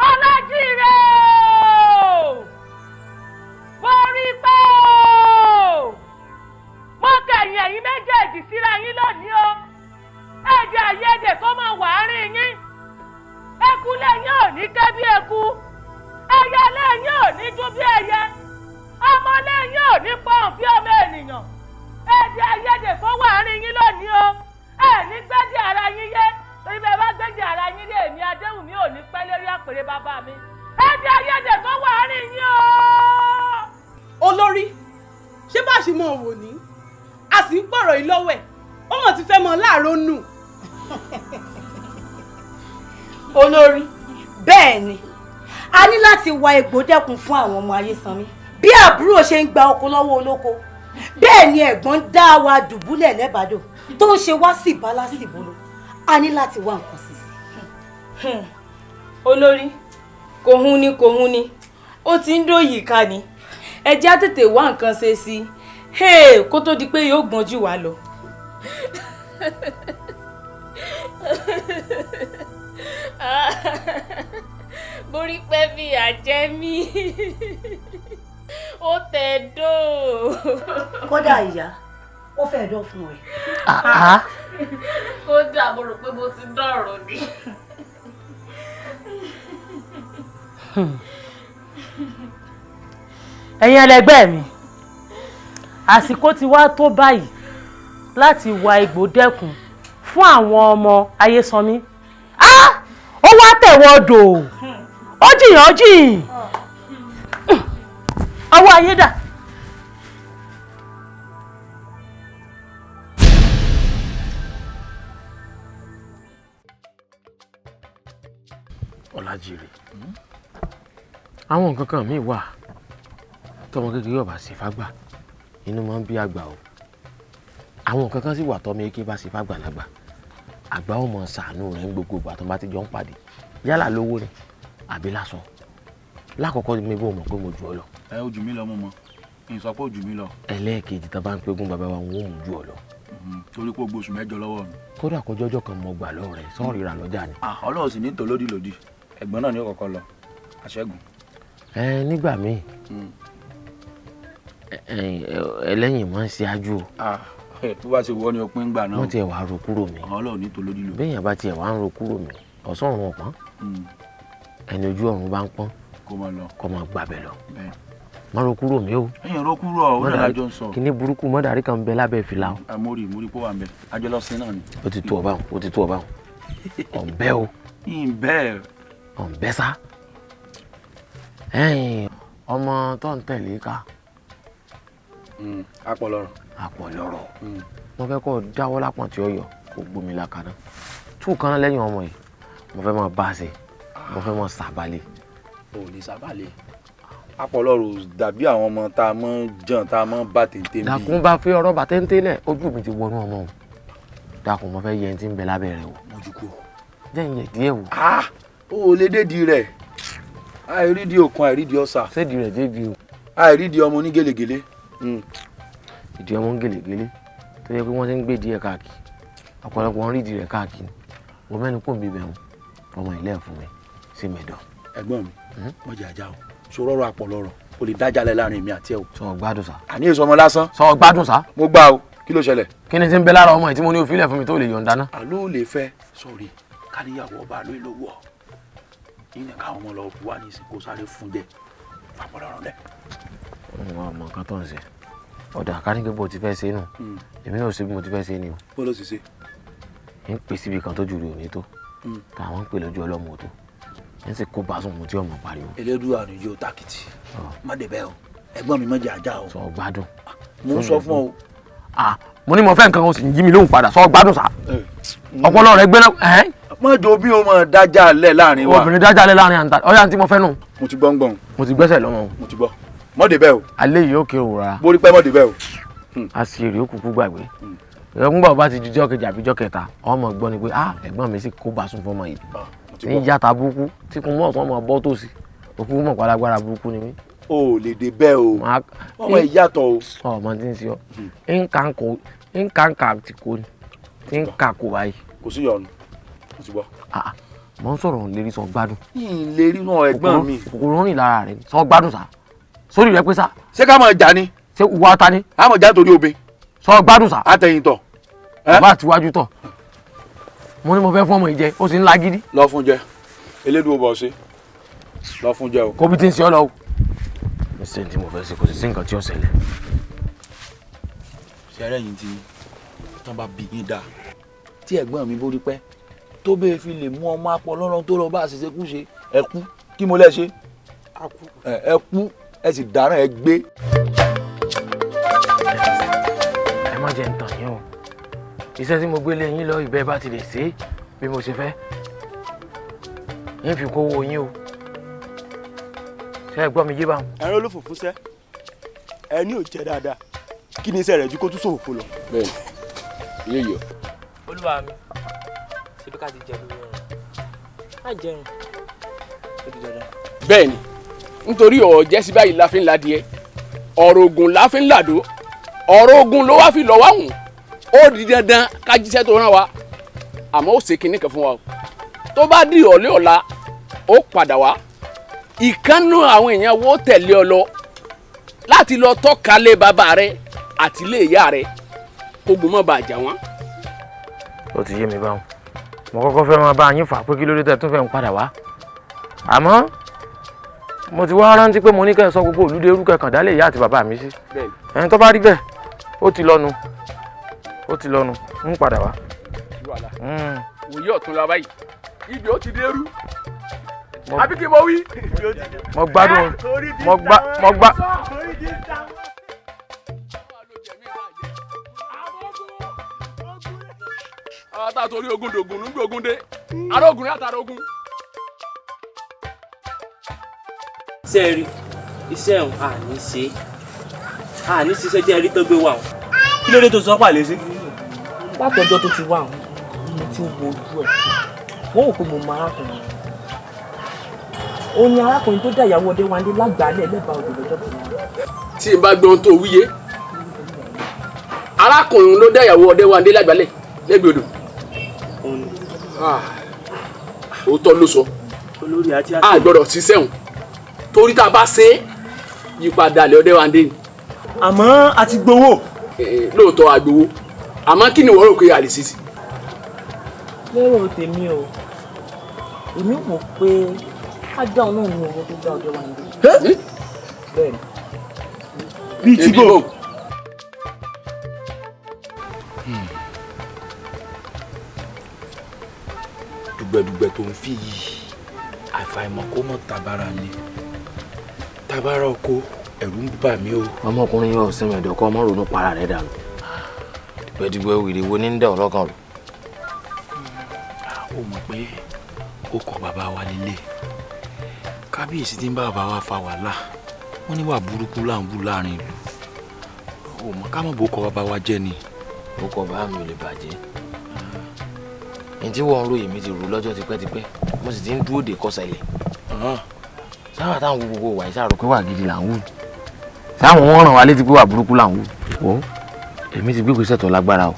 Ọlájíire o, mo rí pé o, mo kẹ̀yìn ẹ̀yin méjèèjì ní ké bí eku, ẹyẹ lẹ́yìn ò ní dún bí ẹyẹ, ọmọ lẹ́yìn ò ní pọ̀n bí ọmọ ènìyàn. Èdè àìyedè kó wà àárín yín lónìí o. Ẹ ní gbẹ́dẹ̀ ara yín yé, torí bẹ́ẹ̀ bá gbẹ́dẹ̀ ara yín yé, èmi Adéwùmí ò ní pẹ́ lórí àpèrè bàbá mi. Èdè àìyedè kó wà àárín yín o. Olórí, ṣé bá a ṣe mọ wò ní a sì ń pọ̀rọ̀ yìí lọ́wọ́ ẹ̀, ó mọ̀ ti fẹ́ mọ láàárọ̀ nù. Olórí, bẹ́ẹ̀ ni, a ní láti wa egbò dẹ́kun fún àwọn ọmọ Ayésanmí. Bí àbúrò ṣe ń gba oko lọ́wọ́ olóko, bẹ́ẹ̀ ni ẹ̀gbọ́n dá wa dùbúlẹ̀ lẹ́bàdò tó ń ṣe wá sí ìbálásìbolo. A ní láti wá nǹkan sí sí. Olórí, kò hun ni, kò hun ni, ó ti ń dòyìí ká ni. Ẹ jẹ́ á tètè wá nǹkan ṣe sí i kó tó di pé yóò gbọ́n jù wá lọ. Borí pẹ́ fìyà jẹ mí, ó tẹ̀ dó. Kódà ìyá, ó fẹ́ dán fún ẹ. Kódà mo rò pé mo ti dọ̀rọ̀ ni. Ẹ̀yin ẹlẹgbẹ́ mi, àsìkò ti wá tó báyìí láti wa egbò dẹ́kun fún àwọn ọmọ Ayésanmí. Ó wá tẹ̀wọ́ dò, ó jìyàn jìn, ọwọ́ ayé dà. Ọlájírè, àwọn nǹkan kan míì wà tọmọ kékeré ọba ṣe fágbà, inú máa ń bí àgbà o. Àwọn nǹkan kan sì wà tọmọ eke bá ṣe fágbà lágbà, àgbà ó mọ ṣàánú rẹ̀ ń gbogbo ìgbà tó bá ti jọ ń pàdé, yálà lówó ni àbí lásọ. Lákọ̀ọ́kọ́ mi bò mọ̀ pé mo jù ọ lọ. Ẹ ó jù mí lọ, mo mọ̀, kí n sọ pé ó jù mí lọ. Ẹlẹ́ẹ̀kejì tó bá ń pégún bàbá wa, wọn ò mú jù ọ lọ. Torí pé o gbóṣù mẹ́jọ lọ́wọ́ mi. Kódà kọjọ́ ọjọ́ kan mo gbà lọ́wọ́ rẹ̀ sọ́ọ̀rì rà lọ́jà ni. Ọlọ́run sì ní tò lódì lòdì, ẹ̀gbọ́n náà ni ó kọ́kọ́ lọ àṣẹ́gun. Ẹ nígbà míì ẹlẹ́yìn máa ń ṣe ájú o. Bó bá ṣe wọ ni o pín gbà náà. Wọ́n tiẹ̀ wá ro kúrò mi. Ọlọ́run ní tò lódì lòdì. Béèyàn bá tiẹ̀ wá ń ro kúrò mi, ọ̀sán ọ̀run ọ̀pọ̀n, ẹni ojú ọ̀run bá ń pọ́n kó máa gbàbẹ̀ lọ. Má ro kúrò mi o. Ẹ̀yin ro kúrò ọ, ó dára jọ ń sọ. Kíní burúkú mọ́dàrí kan bẹ lábẹ́ fìlà o. Mórí mórí pọ̀ wà ń bẹ, àjọ lọ sin náà ni. Ó ti tó ọ báwọn, ó ti tó ọ báwọn. Ọ̀nbẹ́ o. Ìbẹ́. Ọ̀nbẹ́ sá. Ẹ̀yin ọmọ tó ń tẹ̀lé ká. Apọ̀lọ́rọ̀. Apọ̀lọ́rọ̀. Mo fẹ́ kó dáwọ́ lápọ̀n tí ó yọ kó gbomi lákaná. Tú kan lẹ́yìn ọmọ yìí, mo fẹ́ máa bá a ṣe, mo fẹ́ máa sàbálẹ̀. O ò lè sàbálẹ̀. Apọ̀lọ́rọ̀ dàbí àwọn ọmọ tá a mọ̀ jàn tá a mọ̀ bá téńté bí. Dàkún bá fi ọ̀rọ̀ bá téńté lẹ̀, ojú mi ti wọnú ọmọ òun. Dàkún mo fẹ́ yẹ ẹni tí ń bẹ lábẹ́ rẹ̀ wò. Mojú kú o. Jẹ́ ìyẹn díẹ̀ wò. O ò lè dédi rẹ̀. Àìrídi òkun, àìrídi ọ̀sà. Sédi rẹ̀ dédi o. Àìrídi ọmọ onígèlègèlè. Ìdí ọmọ ń gèlègèlè tó yẹ pé wọ́n ti ń gbé díẹ̀ káàkiri, ọ̀pọ̀lọpọ̀ ń rídìí rẹ̀ káàkiri. Mo mẹ́nu kò ń bíbẹ̀ wọn, ọmọ ilé ẹ̀ fún mi sí mẹ́dọ̀. Ẹ̀gbọ́n mi, wọ́n jẹ́ ajá o, sọ̀rọ̀ ọ̀rọ̀ àpọ̀lọ́rọ̀ o lè dájàlẹ̀ láàrin èmi àti ẹ o. Sọ gbádùn sá. Àní èso ọmọ lásán. Sọ gbádùn sá. Mo gbà o, kí ló ṣẹlẹ̀? Kí ni ti ń bẹ lára ọmọ yìí tí mo ní òfin ilẹ̀ fún mi tó lè yọ̀ǹda náà? Àló ò lè fẹ́ sọ̀rí káníyàwó ọba àló ìlú wọ̀ yìí ni káwọn ọmọ lọ wà ní ìsìnkú sáré fún jẹ fàpọ̀lọ́rọ̀ lẹ̀. Ọmọ nǹkan tó ń ṣe ọ̀dà káníkẹ́ bó ti fẹ́ ṣe nù, èmi náà ṣe bí mo ti fẹ́ ṣe ni o. Bó ló ṣe ṣe? Ń pè síbi kan tó jù rè òní tó táwọn ń pè lójú ọlọ́mọ tó ń sì kó bàásùn mu tí ọmọ pariwo. Elédùà ni yóò tákìtì má débẹ̀ o, ẹ̀gbọ́n mi má jẹ́ ajá o. Sọ gbádùn. Mo ń sọ fún ọ o. Mo ní mo fẹ́ nǹkan o sì ń jí mi lóhùn padà, sọ gbádùn sá. Ọpọlọ rẹ gbéná. Má jọ bí o mọ̀ dájà lẹ̀ láàrin wa. Obìnrin dájà lẹ̀ láàrin àǹtà ọ̀yà tí mo fẹ́ nù. Mo ti gbọ́ ń gbọ̀n. Mo ti gbẹ́sẹ̀ lọ́mọ. Mo ti gbọ́. Má débẹ̀ o. Alẹ́ yìí ó kéré rárá. Borí pẹ́ má débẹ̀ o. A sì èrè òkùnkùn gbàgbé. Ìrọ̀kúngbà bá ti ju jọ́ kejì àbí jọ́ kẹta, ọmọ gbọ́ ni pé ẹ̀gbọ́n mi sì kó bàásùn fọmọ yìí. Ní yàtà burúkú tí kò mọ̀ ọ̀tún ọmọ bọ́ tòsí, òkú mọ̀ pálágbára burúkú ni mí. O ò lè dé bẹ́ẹ̀ o. Ọmọ ìyàtọ̀ o. Ọmọ tí ń ṣe ọ, nǹkan ti kò ní, nǹkan kò báyìí. Kò sí ìyọnu, mo ti gbọ́. Mo ń sọ̀rọ̀ lérí sọ gbádùn. Ìlérí náà ẹ̀gbọ́n mi. Kòkòrò rìn lára rẹ̀ sọ gbádùn sá. Sórí rẹ pé sá. Ṣé ká máa jà ni? Ṣé wà á ta ni? A máa jà nítorí obìn. Sọ gbádùn sá. Àtẹ̀yìntọ̀. Bàbá àtiwájú tọ̀. Mo ní mo fẹ́ fún ọmọ ìjẹ, ó sì ń lagídí. Lọ fún jẹ, Elédùà bọ̀ ṣe. Lọ fún jẹ o. Kó bí tí ń ṣe ọ lọ o. Ní sẹ́yìn tí mo fẹ́ ṣe kò sì sí nǹkan tí ó ṣẹlẹ̀. Ṣẹ́rẹ́ yìí ti tán bá bí yín dáa. Tí ẹ̀gbọ́n mi bó rí pẹ́ tó bẹ́ẹ̀ fi lè mú ọmọ apọ̀ lọ́rọ́ tó lọ bá àṣìṣe kú ṣe ẹ kú kí mo lẹ́ ṣe ẹ kú ẹ sì dáràn ẹ gbé. Ẹ má jẹ́ ń tàn yín o, iṣẹ́ tí mo gbé lé yín lọ ìbẹ́ bá ti lè ṣe é bí mo ṣe fẹ́ yín fi kó owó yín o, ṣé ẹ gbọ́ mi yé báwọn. Ẹran olófòfó sẹ́ ẹni ò jẹ́ dáadáa, kí ni iṣẹ́ rẹ̀ ju kó tún ṣòfò lọ. Bẹ́ẹ̀ni ilé yìí o. Olúwa mi, ṣebí ká ti jẹ lórí ẹran á jẹun ó di dandan. Bẹ́ẹ̀ni, nítorí ọ̀jẹ̀ sí báyìí la fi ń ladìẹ, ọ̀rọ̀ ogun la fi ń làdó, ọ̀rọ̀ ogun ló wá fi lọ̀ wá hùn, ó di dandan ká jíṣẹ́ tó rán wa, àmọ́ ó ṣe kinní kan fún wa o. Tó bá di ọ̀lẹ́ ọ̀la ó padà wá, ìkànnù àwọn èèyàn wo tẹ̀lé ọ lọ láti lọ tọ́ka lé bàbá rẹ àti ilé ìyá rẹ kógun mọ́ bàa jà wọ́n. Ó ti yé mi báwọn, mo kọ́kọ́ fẹ́ máa bá yín fà pé kí ló dé tẹ́ tún fẹ́ ń padà wá, àmọ́ mo ti wá rántí pé mo ní kẹ́ ẹ sọ gbogbo olùdé orúkọ ẹ̀kàn dálé ìyá àti bàbá mi sí. Ẹni tó bá rí bẹ́ẹ̀ ó ti lọ́nu, ó ti lọ́nu, ń padà wá. Wòye ọ̀tún la báyìí, ibi ó ti dé rú àbí kí mo wí. Mo gbádùn, mo gbá mo gbá. Àwọn tá a torí ogun dògùn nígbà ogun dé, arógun ní àtàrà ogun. Ṣé ẹ rí iṣẹ́ ọ̀hún àní ṣe àní ṣiṣẹ́ jẹ́ rí tó gbé wà o. Kí ló dé tó sọ pàlẹ́ sí. Látọjọ́ tó ti wà ọ̀hún mo ti ń wo ojú ẹ̀, wọ́n wò pé mo mọ arákùnrin. Ó ní arákùnrin tó dá ìyàwó Ọdẹ́wálé lágbàálẹ̀ lẹ́bàá odò lọ́jọ́ kan. Tí n bá gbọ́ ohun tó wíyé, arákùnrin ló dá ìyàwó Ọdẹ́wálé lágbàálẹ̀ lẹ́gbẹ̀ẹ́ odò. Òótọ́ ló sọ, a gbọ́dọ̀ ṣiṣẹ́ òun torí tá a bá ṣe é yípadà lé Ọdẹ́wálé ni. Àmọ́ a ti gbowó. Lóòótọ́ a gbowó, àmọ́ kí ni ìwọ rò pé a lè ṣe sí. Lérò tèmi o, èmi wò pé ká dá òun náà ní owó tó dá Ọdẹ́wálé. Bẹ́ẹ̀ni. Bíi ti bò. Dùgbẹ̀dùgbẹ̀ tó ń fi yìí àfàìmọ̀ kó mọ̀ tabara ni tabara oko, ẹ̀rù ń bà mí o. Ọmọkùnrin yóò sinmi ẹ̀dọ̀ kọ́ ọmọ ronú para rẹ̀ dànù, dùgbẹ̀dùgbẹ̀ wèrè wo ní ń dẹ̀ ọlọ́kàn rò. Ó mọ̀ pé ó kọ bàbá wa nílé, kábíyèsí tí ń bá bàbá wa fa wàhálà, wọ́n ní wà burúkú là ń wù láàrin ìlú, ó mọ̀ ká mọ̀ bó kọ bàbá wa jẹ́ ni. Ó kọ bàbá mi ò lè bàjẹ́, ní tí wọ́n ń ròyìn mi ti rò lọ́jọ́ tipẹ́tipẹ́, mo sì ti ń dúró de kọ́sẹ̀lẹ̀. Sáwà táwọn gbogbo wà ìṣàrò pé wà gidi là ń wù, sáwọn wọn ràn wá létí pé wà burúkú là ń wù. Wò èmi ti gbégbèsè tó lágbára o,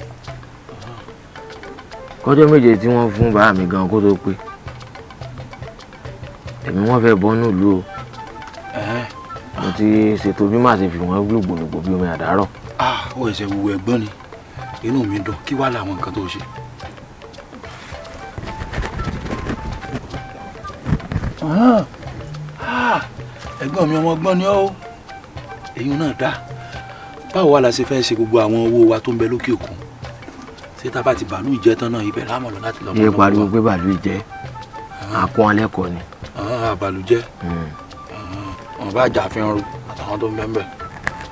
kọjọ́ méje tí wọ́n fún bàá mi gan kó tó pé èmi wọ́n fẹ́ bọ́ nílùú o. Mo ti ṣètò bí màá ṣe fi wọ́n lògbòlògbò bí omi àdárọ̀. Ó ẹsẹ̀ wúwo ẹ̀gbọ́n ni, inú mi dùn, kí wàá làwọn nǹkan tó ṣe. Ẹ̀gbọ́n mi ọmọ ọgbọ́n ni ọ́, èyí náà dá. Báwo wá la ṣe fẹ́ ṣe gbogbo àwọn owó wa tó ń bẹ lókè òkun? Ṣé tá a bá ti bàálù ìjẹ tán náà ibẹ̀ lámọ̀ lọ láti lọ. Iye pariwo pé bàálù ìjẹ àkún alẹ́ kọ ni. Bàálù jẹ́ wọn bá jà fi ń ru àtàwọn tó ń bẹ ń bẹ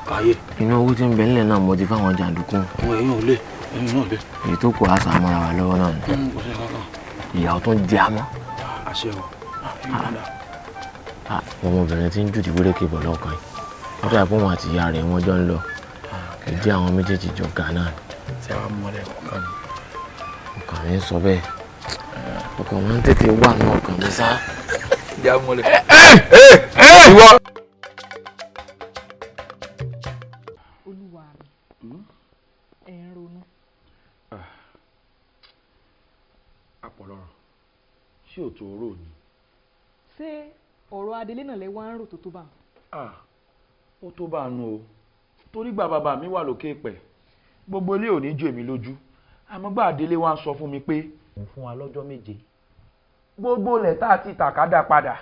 káyé. Inú owó tí ń bẹ nílẹ̀ náà mo ti fáwọn jàǹdùkú. Àwọn èyí ò lè, èyí náà lè. Èyí tó kù á sá mọ́ra wa lọ́wọ́ náà ni. Kò sí kankan. Ìyàwó tó ń jẹ àmọ́. Àṣẹ o. Ọmọbìnrin tí ń jù dìbòrékè bọ̀ lọ́kàn yìí, wọ́n dàbí òun àti ìyá rẹ̀ wọ́n jọ ń lọ, ìdí àwọn méjèèjì jọ ga náà. Ṣé wàá mọ̀lẹ́ ọkàn mi? Ọkàn mi ń sọ bẹ́ẹ̀, ọkàn mi ń tètè wà ní ọkàn mi sá. Ìjà mọ̀lẹ́. Ìwọ. Olúwa mi, ẹ ń ronú. Àpọ̀lọ́rọ̀, ṣé ò tó rò ni? Ṣé ọ̀rọ̀ adelé náà lẹ wá ń rò tó tó bá wọn? Ó tó bá a nu o, torí gbà bàbá mi wà lókè pẹ̀, gbogbo ilé ò ní jò èmi lójú, àmọ́ gbà adelé wa ń sọ fún mi pé. Òun fún wa lọ́jọ́ méje, gbogbo ilẹ̀ tá a ti tà ká dá padà,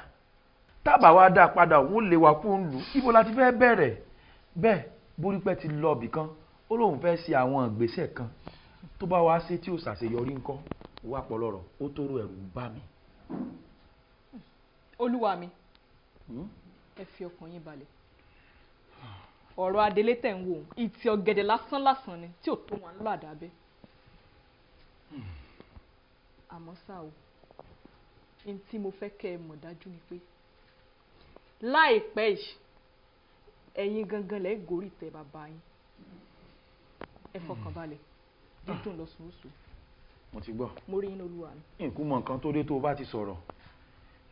Tábà wá dá a padà, òun lè wà kó ń lù. Ibo la ti fẹ́ bẹ̀rẹ̀? Bẹ́ẹ̀ Borípẹ́ ti lọ ibì kan, ó lóun fẹ́ ṣe àwọn ìgbésẹ̀ kan. Tó bá wá ṣe tí ò ṣàṣeyọrí ńkọ́, wà pọ̀ lọ́rọ̀, ó tóró ẹ̀rù ń bà mí. Olúwa mi, ẹ fi ọkàn yín balẹ̀. Ọ̀rọ̀ adelé tẹ̀ ń wò ó, ìtì ọ̀gẹ̀dẹ̀ lásán lásán ni tí ò tó wọn lọ àdábẹ́. Àmọ́ ṣá o, n tí mo fẹ́ kẹ́ ẹ mọ̀ dájú ni pé láìpẹ́ yìí, ẹ̀yin gangan lẹ́ gorí ìtẹ́ bàbá yín. Ẹ fọkàn balẹ̀, dídùn lọ́sùn oṣù. Mo ti gbọ́. Mo rí yín, olúwa mi. Nkú mọ nǹkan tó dé tó o bá ti sọ̀rọ̀,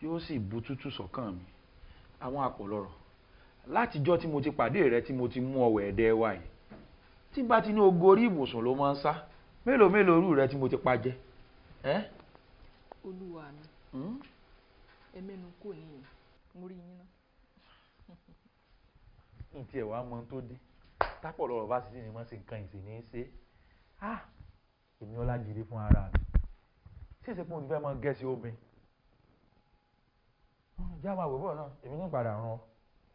yóò sì bu tútù sọ́kàn mi. Àwọn àpọ̀lọ́rọ̀, látijọ́ tí mo ti pàdé rẹ tí mo ti mú ọwọ́ ẹ̀dẹ́ wa yìí, tí n bá ti ní ogo orí ibùsùn ló máa ń sá. Mélòó mélòó irú rẹ tí mo ti pa jẹ. Olúwa mi, ẹ mẹ́nu kò níyìn, mo rí yín náà. N tiẹ̀ wá mọ tó dé tápọ̀ lọ́rọ̀ bá sì ní wọ́n ṣe nǹkan ìsìn ní í ṣe. Èmi Ọlájídé fún ara mi ṣèṣe pé mo ti fẹ́ mọ gẹ̀ẹ́sì obìnrin já máa wò bọ̀ náà, èmi ní padà ràn ọ́,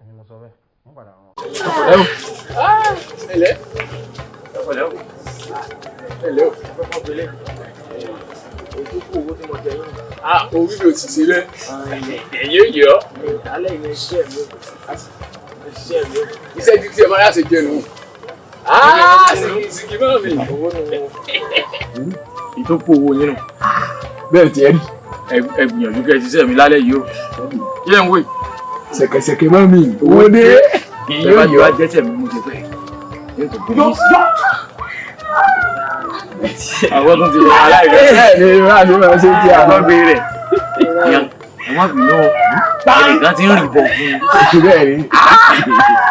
èmi mo sọ bẹ́ẹ̀, ní padà ràn ọ́. Ẹlẹ́ ẹlẹ́ o, ẹlẹ́ o, ojú kú owó tí mo jẹ yín. Orí mi ò sì ṣe bẹ́ẹ̀, ẹ̀yìn ò yọ. Alẹ́ yẹn iṣẹ́ mi iṣẹ́ mi. Iṣẹ́ títí ẹ máa yá ṣe jẹ nù. Sìkì sìkì mọ́ mi. Ìtókù owó yín nù. Bẹ́ẹ̀ tí ẹ rí, ẹ gbìyànjú kẹ́ ẹ ṣiṣẹ́ mi lálẹ́ yìí o. Kí lẹ̀ ń wò yìí? Ṣẹ̀kẹ̀ṣẹ̀kẹ̀ mọ́ mi, owó dé. Ẹ bá ti wá jẹ́sẹ̀ mi mo ti fẹ́. Àwọn tó ti wọ aláìrẹ̀. Bẹ́ẹ̀ ni bá mi máa ṣe ti àwọn. Àwọn béèrè. Ẹ má bínú o, ẹnìkan ti ń rìn bọ̀ fún un. Bẹ́ẹ̀ ni.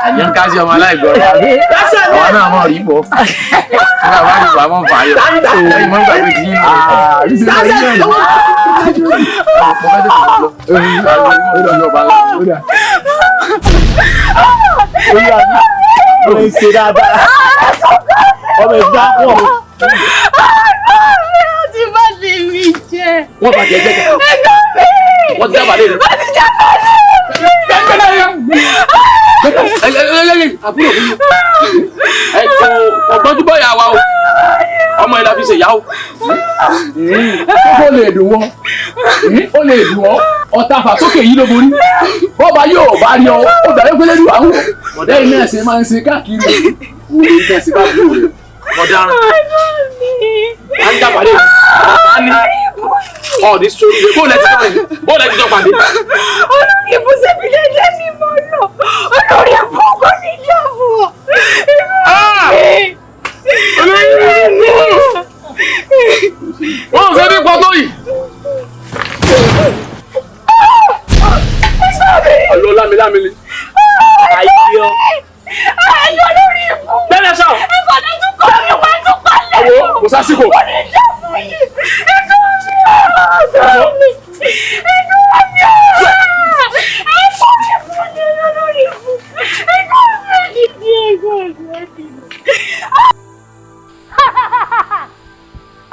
Àyàn ká sí ọmọ aláìgbọràn. Àwọn náà mọ̀ rí bọ̀. Nígbà bá rí bọ̀, àmọ́ fà á yọ. Ẹ̀yin mọ́ gbàgbé ti yín lọ. Mo fẹ́ tètè lọ. Ọmọ ìṣe dáadáa. Ọmọ ìdá pọ̀. Ó ti bá tèmi jẹ́. Wọ́n bá jẹ jẹ́ kẹ́. Ẹ̀gbọ́n mi. Wọ́n ti dábàá lé rẹ̀. Wọ́n ti jábàá lé mi. Àbúrò mi ẹ kò ọgbọ́njú bọ́yà wa o, ọmọ ẹ la fi ṣèyá o. Ó lè dùn wọ́n, ó lè dùn ọ́, ọ̀tá fàsókè yìí ló borí. Bọ́ba yóò bá rí ọ, ó dàbí pé lẹ́nu àwọn ọ̀dẹ́ yìí náà ṣe máa ń ṣe káàkiri. Wọ́n lè gbà sí bá búrò rẹ̀. Ọ̀daràn. À ń jábàá lé rẹ̀. Ọ̀ọ́dí sórí rẹ̀, bóòlù ẹ ti pàdé, bóòlù ẹ ti jọ pàdé. Olórí ibùsẹ̀ mi lè jẹ́ mi mọ́ lọ. Olórí ibù kò ní yá fún ọ. Wọ́n ò fẹ́ bí pọ́tó yìí. Ọlọ́ lámilámi ni. Àìyọ. Àìyọ lórí ibù. Bẹ́ẹ̀ sọ. Ìfọ̀dà tún kọ́ mi wá tún palẹ̀. Àwọ̀ kò sásìkò. Kò ní yá fún yìí. Ẹ̀gbọ́n mi ọ̀dọ́ mi. Ẹ̀gbọ́n mi ọ̀dọ́. Ẹ̀gbọ́n mi fún mi lórí ibù. Ẹ̀gbọ́n mi ní ẹ̀gbọ́n mi.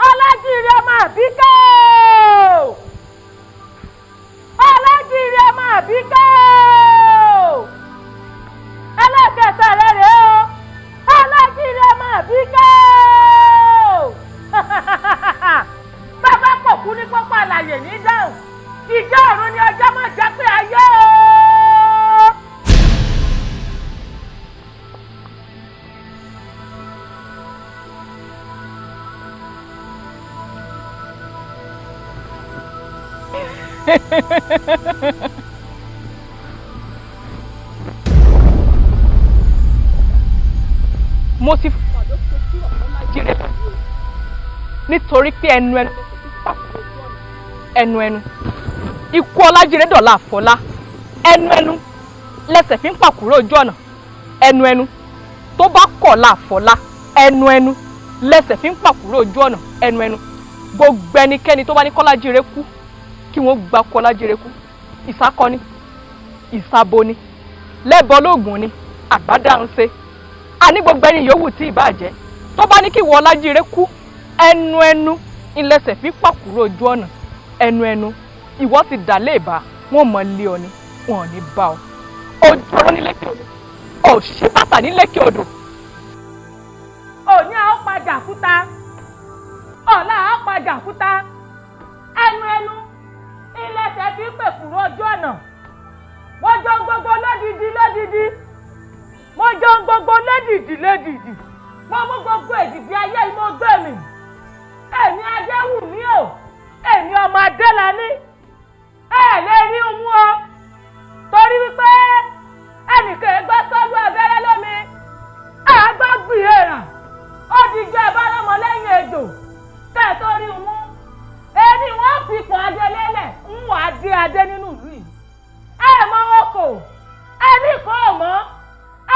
Ọlájíire ọmọ Àbíkẹ́ o! Ọlájíire ọmọ Àbíkẹ́ o! Ẹlẹ́kẹta rẹ̀ rèé o! Ọlájíire ọmọ Àbíkẹ́ o! Bàbá pọ̀ kú ní pápá àlàyé ní dáhùn. Ìjọ ọ̀run ni ọjọ́ mọ̀ jẹ́ pé ayé o! Mo ti jíire nítorí pé ẹnu ẹnu ẹnu ẹnu ikú Ọlájíire dọ̀la àfọlá, ẹnu ẹnu lẹsẹ̀ fi ń pàkúrò ojú ọ̀nà, ẹnu ẹnu tó bá kọ̀ la àfọlá, ẹnu ẹnu lẹsẹ̀ fi ń pàkúrò ojú ọ̀nà, ẹnu ẹnu gbogbo ẹnikẹ́ni tó bá ní kọ́lájíire kú kí wọ́n gba kọ́lájíire kú. Ìsákọ́ni, ìsáboni, lẹ́bọ lóògùn ni àgbádá ń ṣe. Àní gbogbo ẹni yòówù tí ìbá jẹ́ tó bá ní kí wọ́n Ọlájíire kú, ẹnu ẹnu ìlẹsẹ̀ fi pàkúrò ojú ọ̀nà, ẹnu ẹnu ìwọ ti dà léèbá wọn mọ̀ lé ọ ni. Wọn ò ní bá ọ. Ojúrò ní lẹ́kẹ̀ odò, òṣì bàtà ní lẹ́kẹ̀ odò. Òní a ó padà kúta, ọ̀la a ó padà kúta, ẹnu ẹnu ilẹ̀ṣẹ̀ fi ń pè kúrò ojú ọ̀nà. Mo jọ gbogbo lódìdí lódìdí, mo jọ gbogbo lédìdí lédìdí, mo mú gbogbo èdìdí ayé yìí mo gbé mi. Èmi Adéwùmí o, èmi ọmọ Adélàní, ẹ lè rí un mú o, torí wípé ẹnìkan gbọ́ sọ́lú abẹ́rẹ́ lómi, àgbọ̀ gbìyànjú ó di jẹ́ ẹ bá lọ́mọ lẹ́yìn ejò kẹ́ ẹ tó rí un mú. Èmi wọ́n fi pọ̀ adé lélẹ̀ ń wà á dé adé nínú ìlú yìí. Ẹ mọ wọn kò, ẹnì kan ò mọ̀,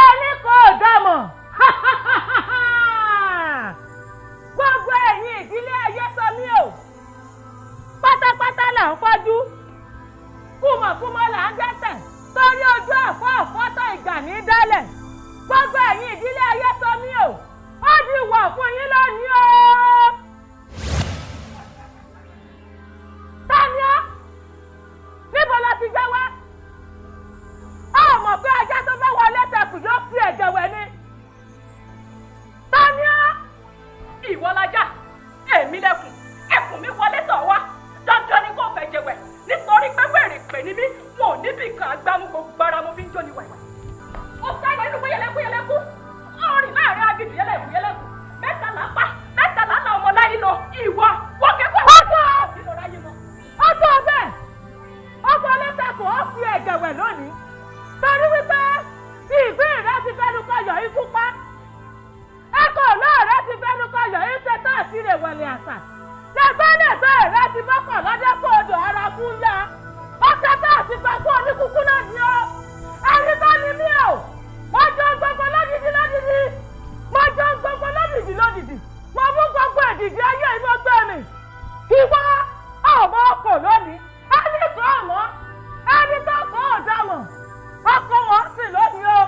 ẹnì kan ò dá mọ̀. Gbogbo ẹ̀yin ìdílé Ayésọmí o, pátápátá là ń fọ́jú, kùmọ̀kùmọ̀ là ń dẹ́tẹ̀, torí ojú àfọ́ àfọ́tọ̀ ìgbà ní dálẹ̀. Gbogbo ẹ̀yin ìdílé Ayésọmí o, ó di wọ̀ fún yín lónìí o. Tani ọ́? Níbo la ti gbé wá? A mọ̀ pé ajá tó bá wọlé tẹkù yóò fi ẹ̀jẹ̀ wẹ̀ ni. Tani ọ́? Ìwọ lajá, èmi lẹkùn, ẹkùn mi wọlé tọ̀ wá. Dandan ni kò fẹ́ jẹ̀wẹ̀, nítorí pé wèrè pè ní mí, wọn ò níbi kan agbámú gbogbo ara mo fi ń jó ni wàìwàì. Ó sáré inú yẹlẹkú yẹlẹkú, ó rìn láàrin aginjù yẹlẹkú yẹlẹkú, mẹ́ta là pa, mẹ́ta là la ọmọ láyé lọ, ìwọ wọ́n kẹ́kọ̀ọ́. Ọ̀tọ̀ ọ̀tọ̀ bẹ́ẹ̀, ọkọ̀ ọlọ́tẹ̀kùn ó fi ẹ̀jẹ̀ wẹ̀ lónìí, torí wípé ìgbín rẹ ti fẹ́nu kọyọ̀ ikú pa, ẹ̀kọ́ ọlọ́ọ̀rẹ́ ti fẹ́nu kọyọ̀ ìṣe tá àti rèwẹ̀lẹ̀ àṣà, lẹ́gbẹ́lẹ́gbẹ́ rẹ ti bọ́kọ̀ lọ́dẹ́kọ̀ odò ara kú ńlá, ọ̀sẹ̀ tá àti gbàgbọ́ oníkúkú náà ni ó, ẹni tó ní mí o, mo jọ gbogbo lódìdí lódìdí, mo jọ gbogbo lódìdí lódìdí, mo mú gbogbo èdìdí ayé ìmọ̀ gbé mi, ìwọ ọmọ ọkọ̀ lónìí, ẹni tó mọ̀, ẹni tó kọ́ ọ̀dàmọ̀, ọkọ̀ wọn sì lónìí o.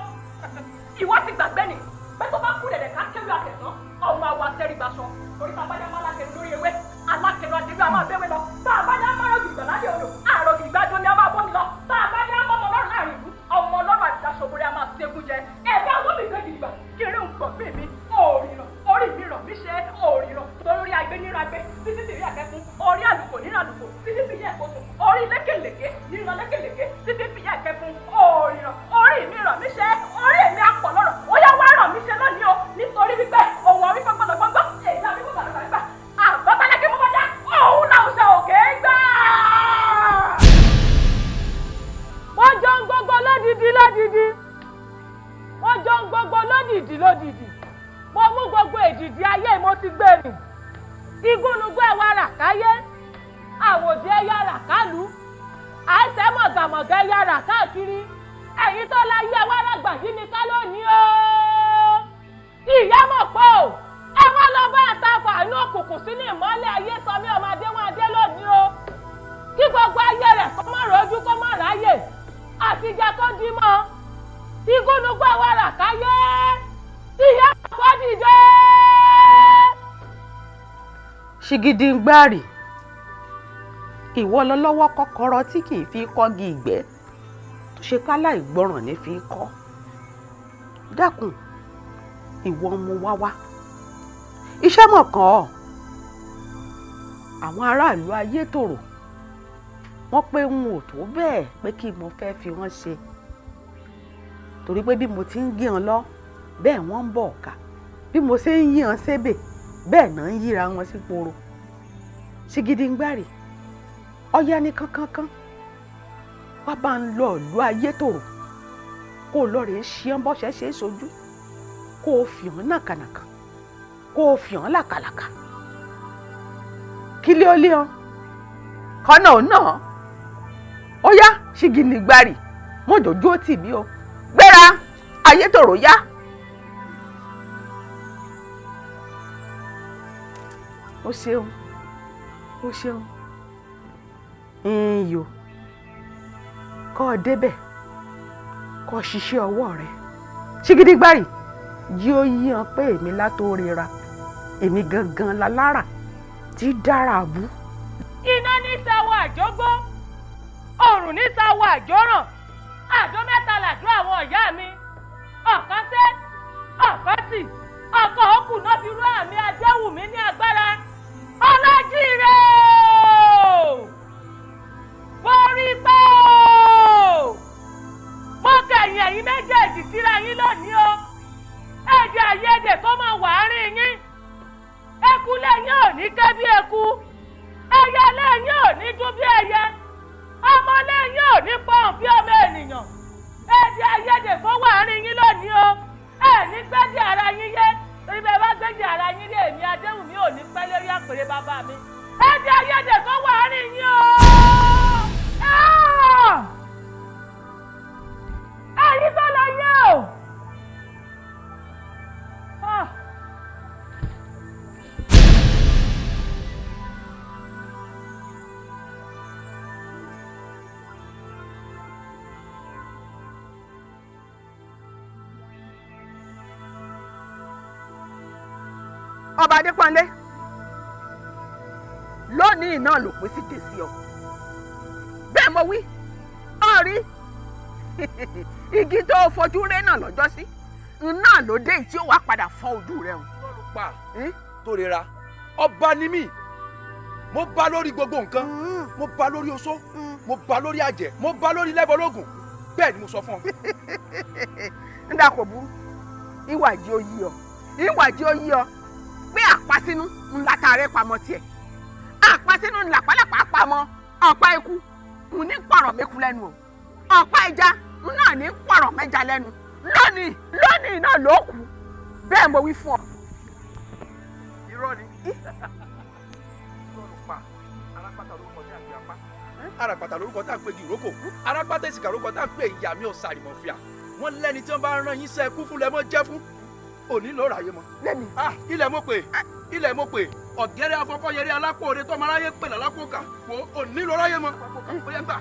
Ìwọ ti gbàgbé ni pé tó bá kú dẹ̀dẹ̀ ká kéwì àtẹ̀tán, ọmọ àwọn atẹ́rígbàsọ, torí tá a bá dá máa lákẹnu lórí ewé, alákẹnu adébí a máa bẹ́wẹ́ lọ, tá a bá dá máa rọ̀gìrì gbà lálẹ́ odò, àrọ̀gìrì gbà domi a máa bọ́ mi lọ, tá a bá dá mọ́mọ́ ọlọ́run láàrin ìlú, ọmọ ọlọ́run àti aṣọ́borí a máa ṣẹ́gun jẹ. Ẹ̀dá owó mi gbé gidigba kí eré òun gbọ̀n mi, òòrìràn orí mi ràn mí ṣe òòrìràn, torí agbé nínú agbé títí tìrí àkẹ́kùn, orí àlùkò nínú àlùkò títí fìyà ẹ̀kọ́sùn, orí lékèlèké nínú lékèlèké títí fìyà ẹ̀kẹ́kùn, òòrìràn orí mi ràn mí ṣe, orí èmi apọ̀ lọ́rọ̀, ó yá wá ràn mí ṣe lónìí o, nítorí wípé òun àwí gbọ́ngbọ́n gbọ́ngbọ́n, èyí àwí gbọ́ngbọ́n gbàgbà, àbọ̀tálẹ́kẹ́ mú bọ́jà, òun làwọn ṣe òkè gbà. Wọ́n jọ ń gbogbo lódìdí lódìdí, wọ́n jọ ń gbogbo lódìdí lódìdí, mo mú gbogbo èdìdí ayé mo ti gbé mi, igúnnugún ẹwà rà káyé, àwòdì ẹyà rà kálù, àìsẹ́ mọ̀gàmọ̀gà ẹyà rà káàkiri, ẹ̀yin tó láyé ẹwà ràgbà yí mi ká lónìí o. Ìyá mọ̀ pé o, ẹ wá lọ bá àtàfà inú òkùnkùn sínú ìmọ́lẹ̀ ayé sọmí ọmọ Adéwọ̀n lónìí o. Kí gbogbo ayé rẹ̀ kó má rojú kó má ráyè, àtijọ́ kó dí mọ́, igúnnugún ẹwà rà káyé, ìyá mọ̀ pé dìde. Ṣìgìdì ń gbàrì, ìwọ lọ lọ́wọ́ kọ́kọ́rọ́ tí kì í fi kọ́gi ìgbẹ́, tó ṣe ká láìgbọràn ní fi kọ́. Dákun, ìwọ mú wá wá, iṣẹ́ mọ̀ kàn ọ́. Àwọn aráàlú Ayétòrò wọ́n pé n ò tó bẹ́ẹ̀ pé kí mo fẹ́ fi wọ́n ṣe, torí pé bí mo ti ń gé wọn lọ bẹ́ẹ̀ wọ́n ń bọ̀ ọ̀ka, bí mo ṣe ń yí wọn sébè bẹ́ẹ̀ náà ń yíra wọn sí poro. Ṣìgìdì ń gbàrì, ọ̀yá ní kánkánkán, wá bá ń lọ ìlú Ayétòrò, kó o lọ rèé ṣe ọ́n bọ́ṣẹ́ ṣe é sojú, kó o fi hàn nàkànàkàn, kó o fi hàn làkàlàkà, kílé ó lé ọ́n kọ́nà ò náà. Ó yá Ṣìgìdì ń gbàrì, mọ́jọ́jú ó tì mí o, gbéra Ayétòrò yá. Ó ṣeun, ó ṣeun, iyò kọ́ ọ débẹ̀, kọ́ ọ ṣiṣẹ́ ọwọ́ rẹ. Ṣìgìdì gbàrì, jí ó yí hàn pé èmi látó rira, èmi gangan lalára tí dára bú. Iná ní sáwọ́ àjógbó, òrùn ní sáwọ́ àjóràn, ní ké bí eku, ẹyẹ lẹ́yìn ò ní dún bí ẹyẹ, ọmọ lẹ́yìn ò ní pọ̀n bí ọmọ ènìyàn. Èdè àìyedè kó wà àárín yín lónìí o. Ẹ ní gbédè ara yín yé, torí bẹ́ẹ̀ bá gbédè ara yín yé, èmi Adéwùmí ò ní pẹ́ lórí àpèrè bàbá mi. Èdè àìyedè kó wà àárín yín o. Ẹ̀yin tó lọ yé o. Ọba Adépọ́nlé, lónìí náà ló pín sí dé sí ọ. Bẹ́ẹ̀ mo wí, ọ rí igi tó o fojú ré náà lọ́jọ́ sí náà ló dé tí ó wàá padà fọ́ ojú rẹ o. Pa tó rera ọba ni mí, mo bá lórí gbogbo nǹkan, mo bá lórí oṣó, mo bá lórí àjẹ́, mo bá lórí lẹ́bọ̀lógún, bẹ́ẹ̀ ni mo sọ fún ọ. Ń dà kò burú, ìwà jí ó yí ọ, ìwà jí ó yí ọ pé àpasínú ńlá tààrẹ pamọ́ tiẹ̀, àpasínú ńlá pálapà pamọ́ ọ̀pá ikú ń ní pọ̀rọ̀ mẹ́kú lẹ́nu o, ọ̀pá ẹja ń náà ní pọ̀rọ̀ mẹ́ja lẹ́nu. Lónìí lónìí náà ló kù, bẹ́ẹ̀ mo wí fún ọ. Irọ́ ni, irọ́ ló pa. Arápátá lórúkọ tí a ń pè apá, arápátá lórúkọ tá a ń pè gìrókò, arápátá ìsìkà lórúkọ tá a ń pè ìyá mi ọ̀sàrìmọ̀fìà. Wọ́n lẹ́ni tí wọ́n bá rán yín sẹ́ kú fún lẹ́mọ́ jẹ́ fún òní ló ráyé mọ́. Lẹ́mi. Ilẹ̀ mo pè, ilẹ̀ mo pè, ọ̀gẹ́rẹ́ afọkọ́yẹrẹ alápò òde tọ́mọ aráyé pè lálápò kà wò, òní ló ráyé mọ́. Ó yẹ gbà.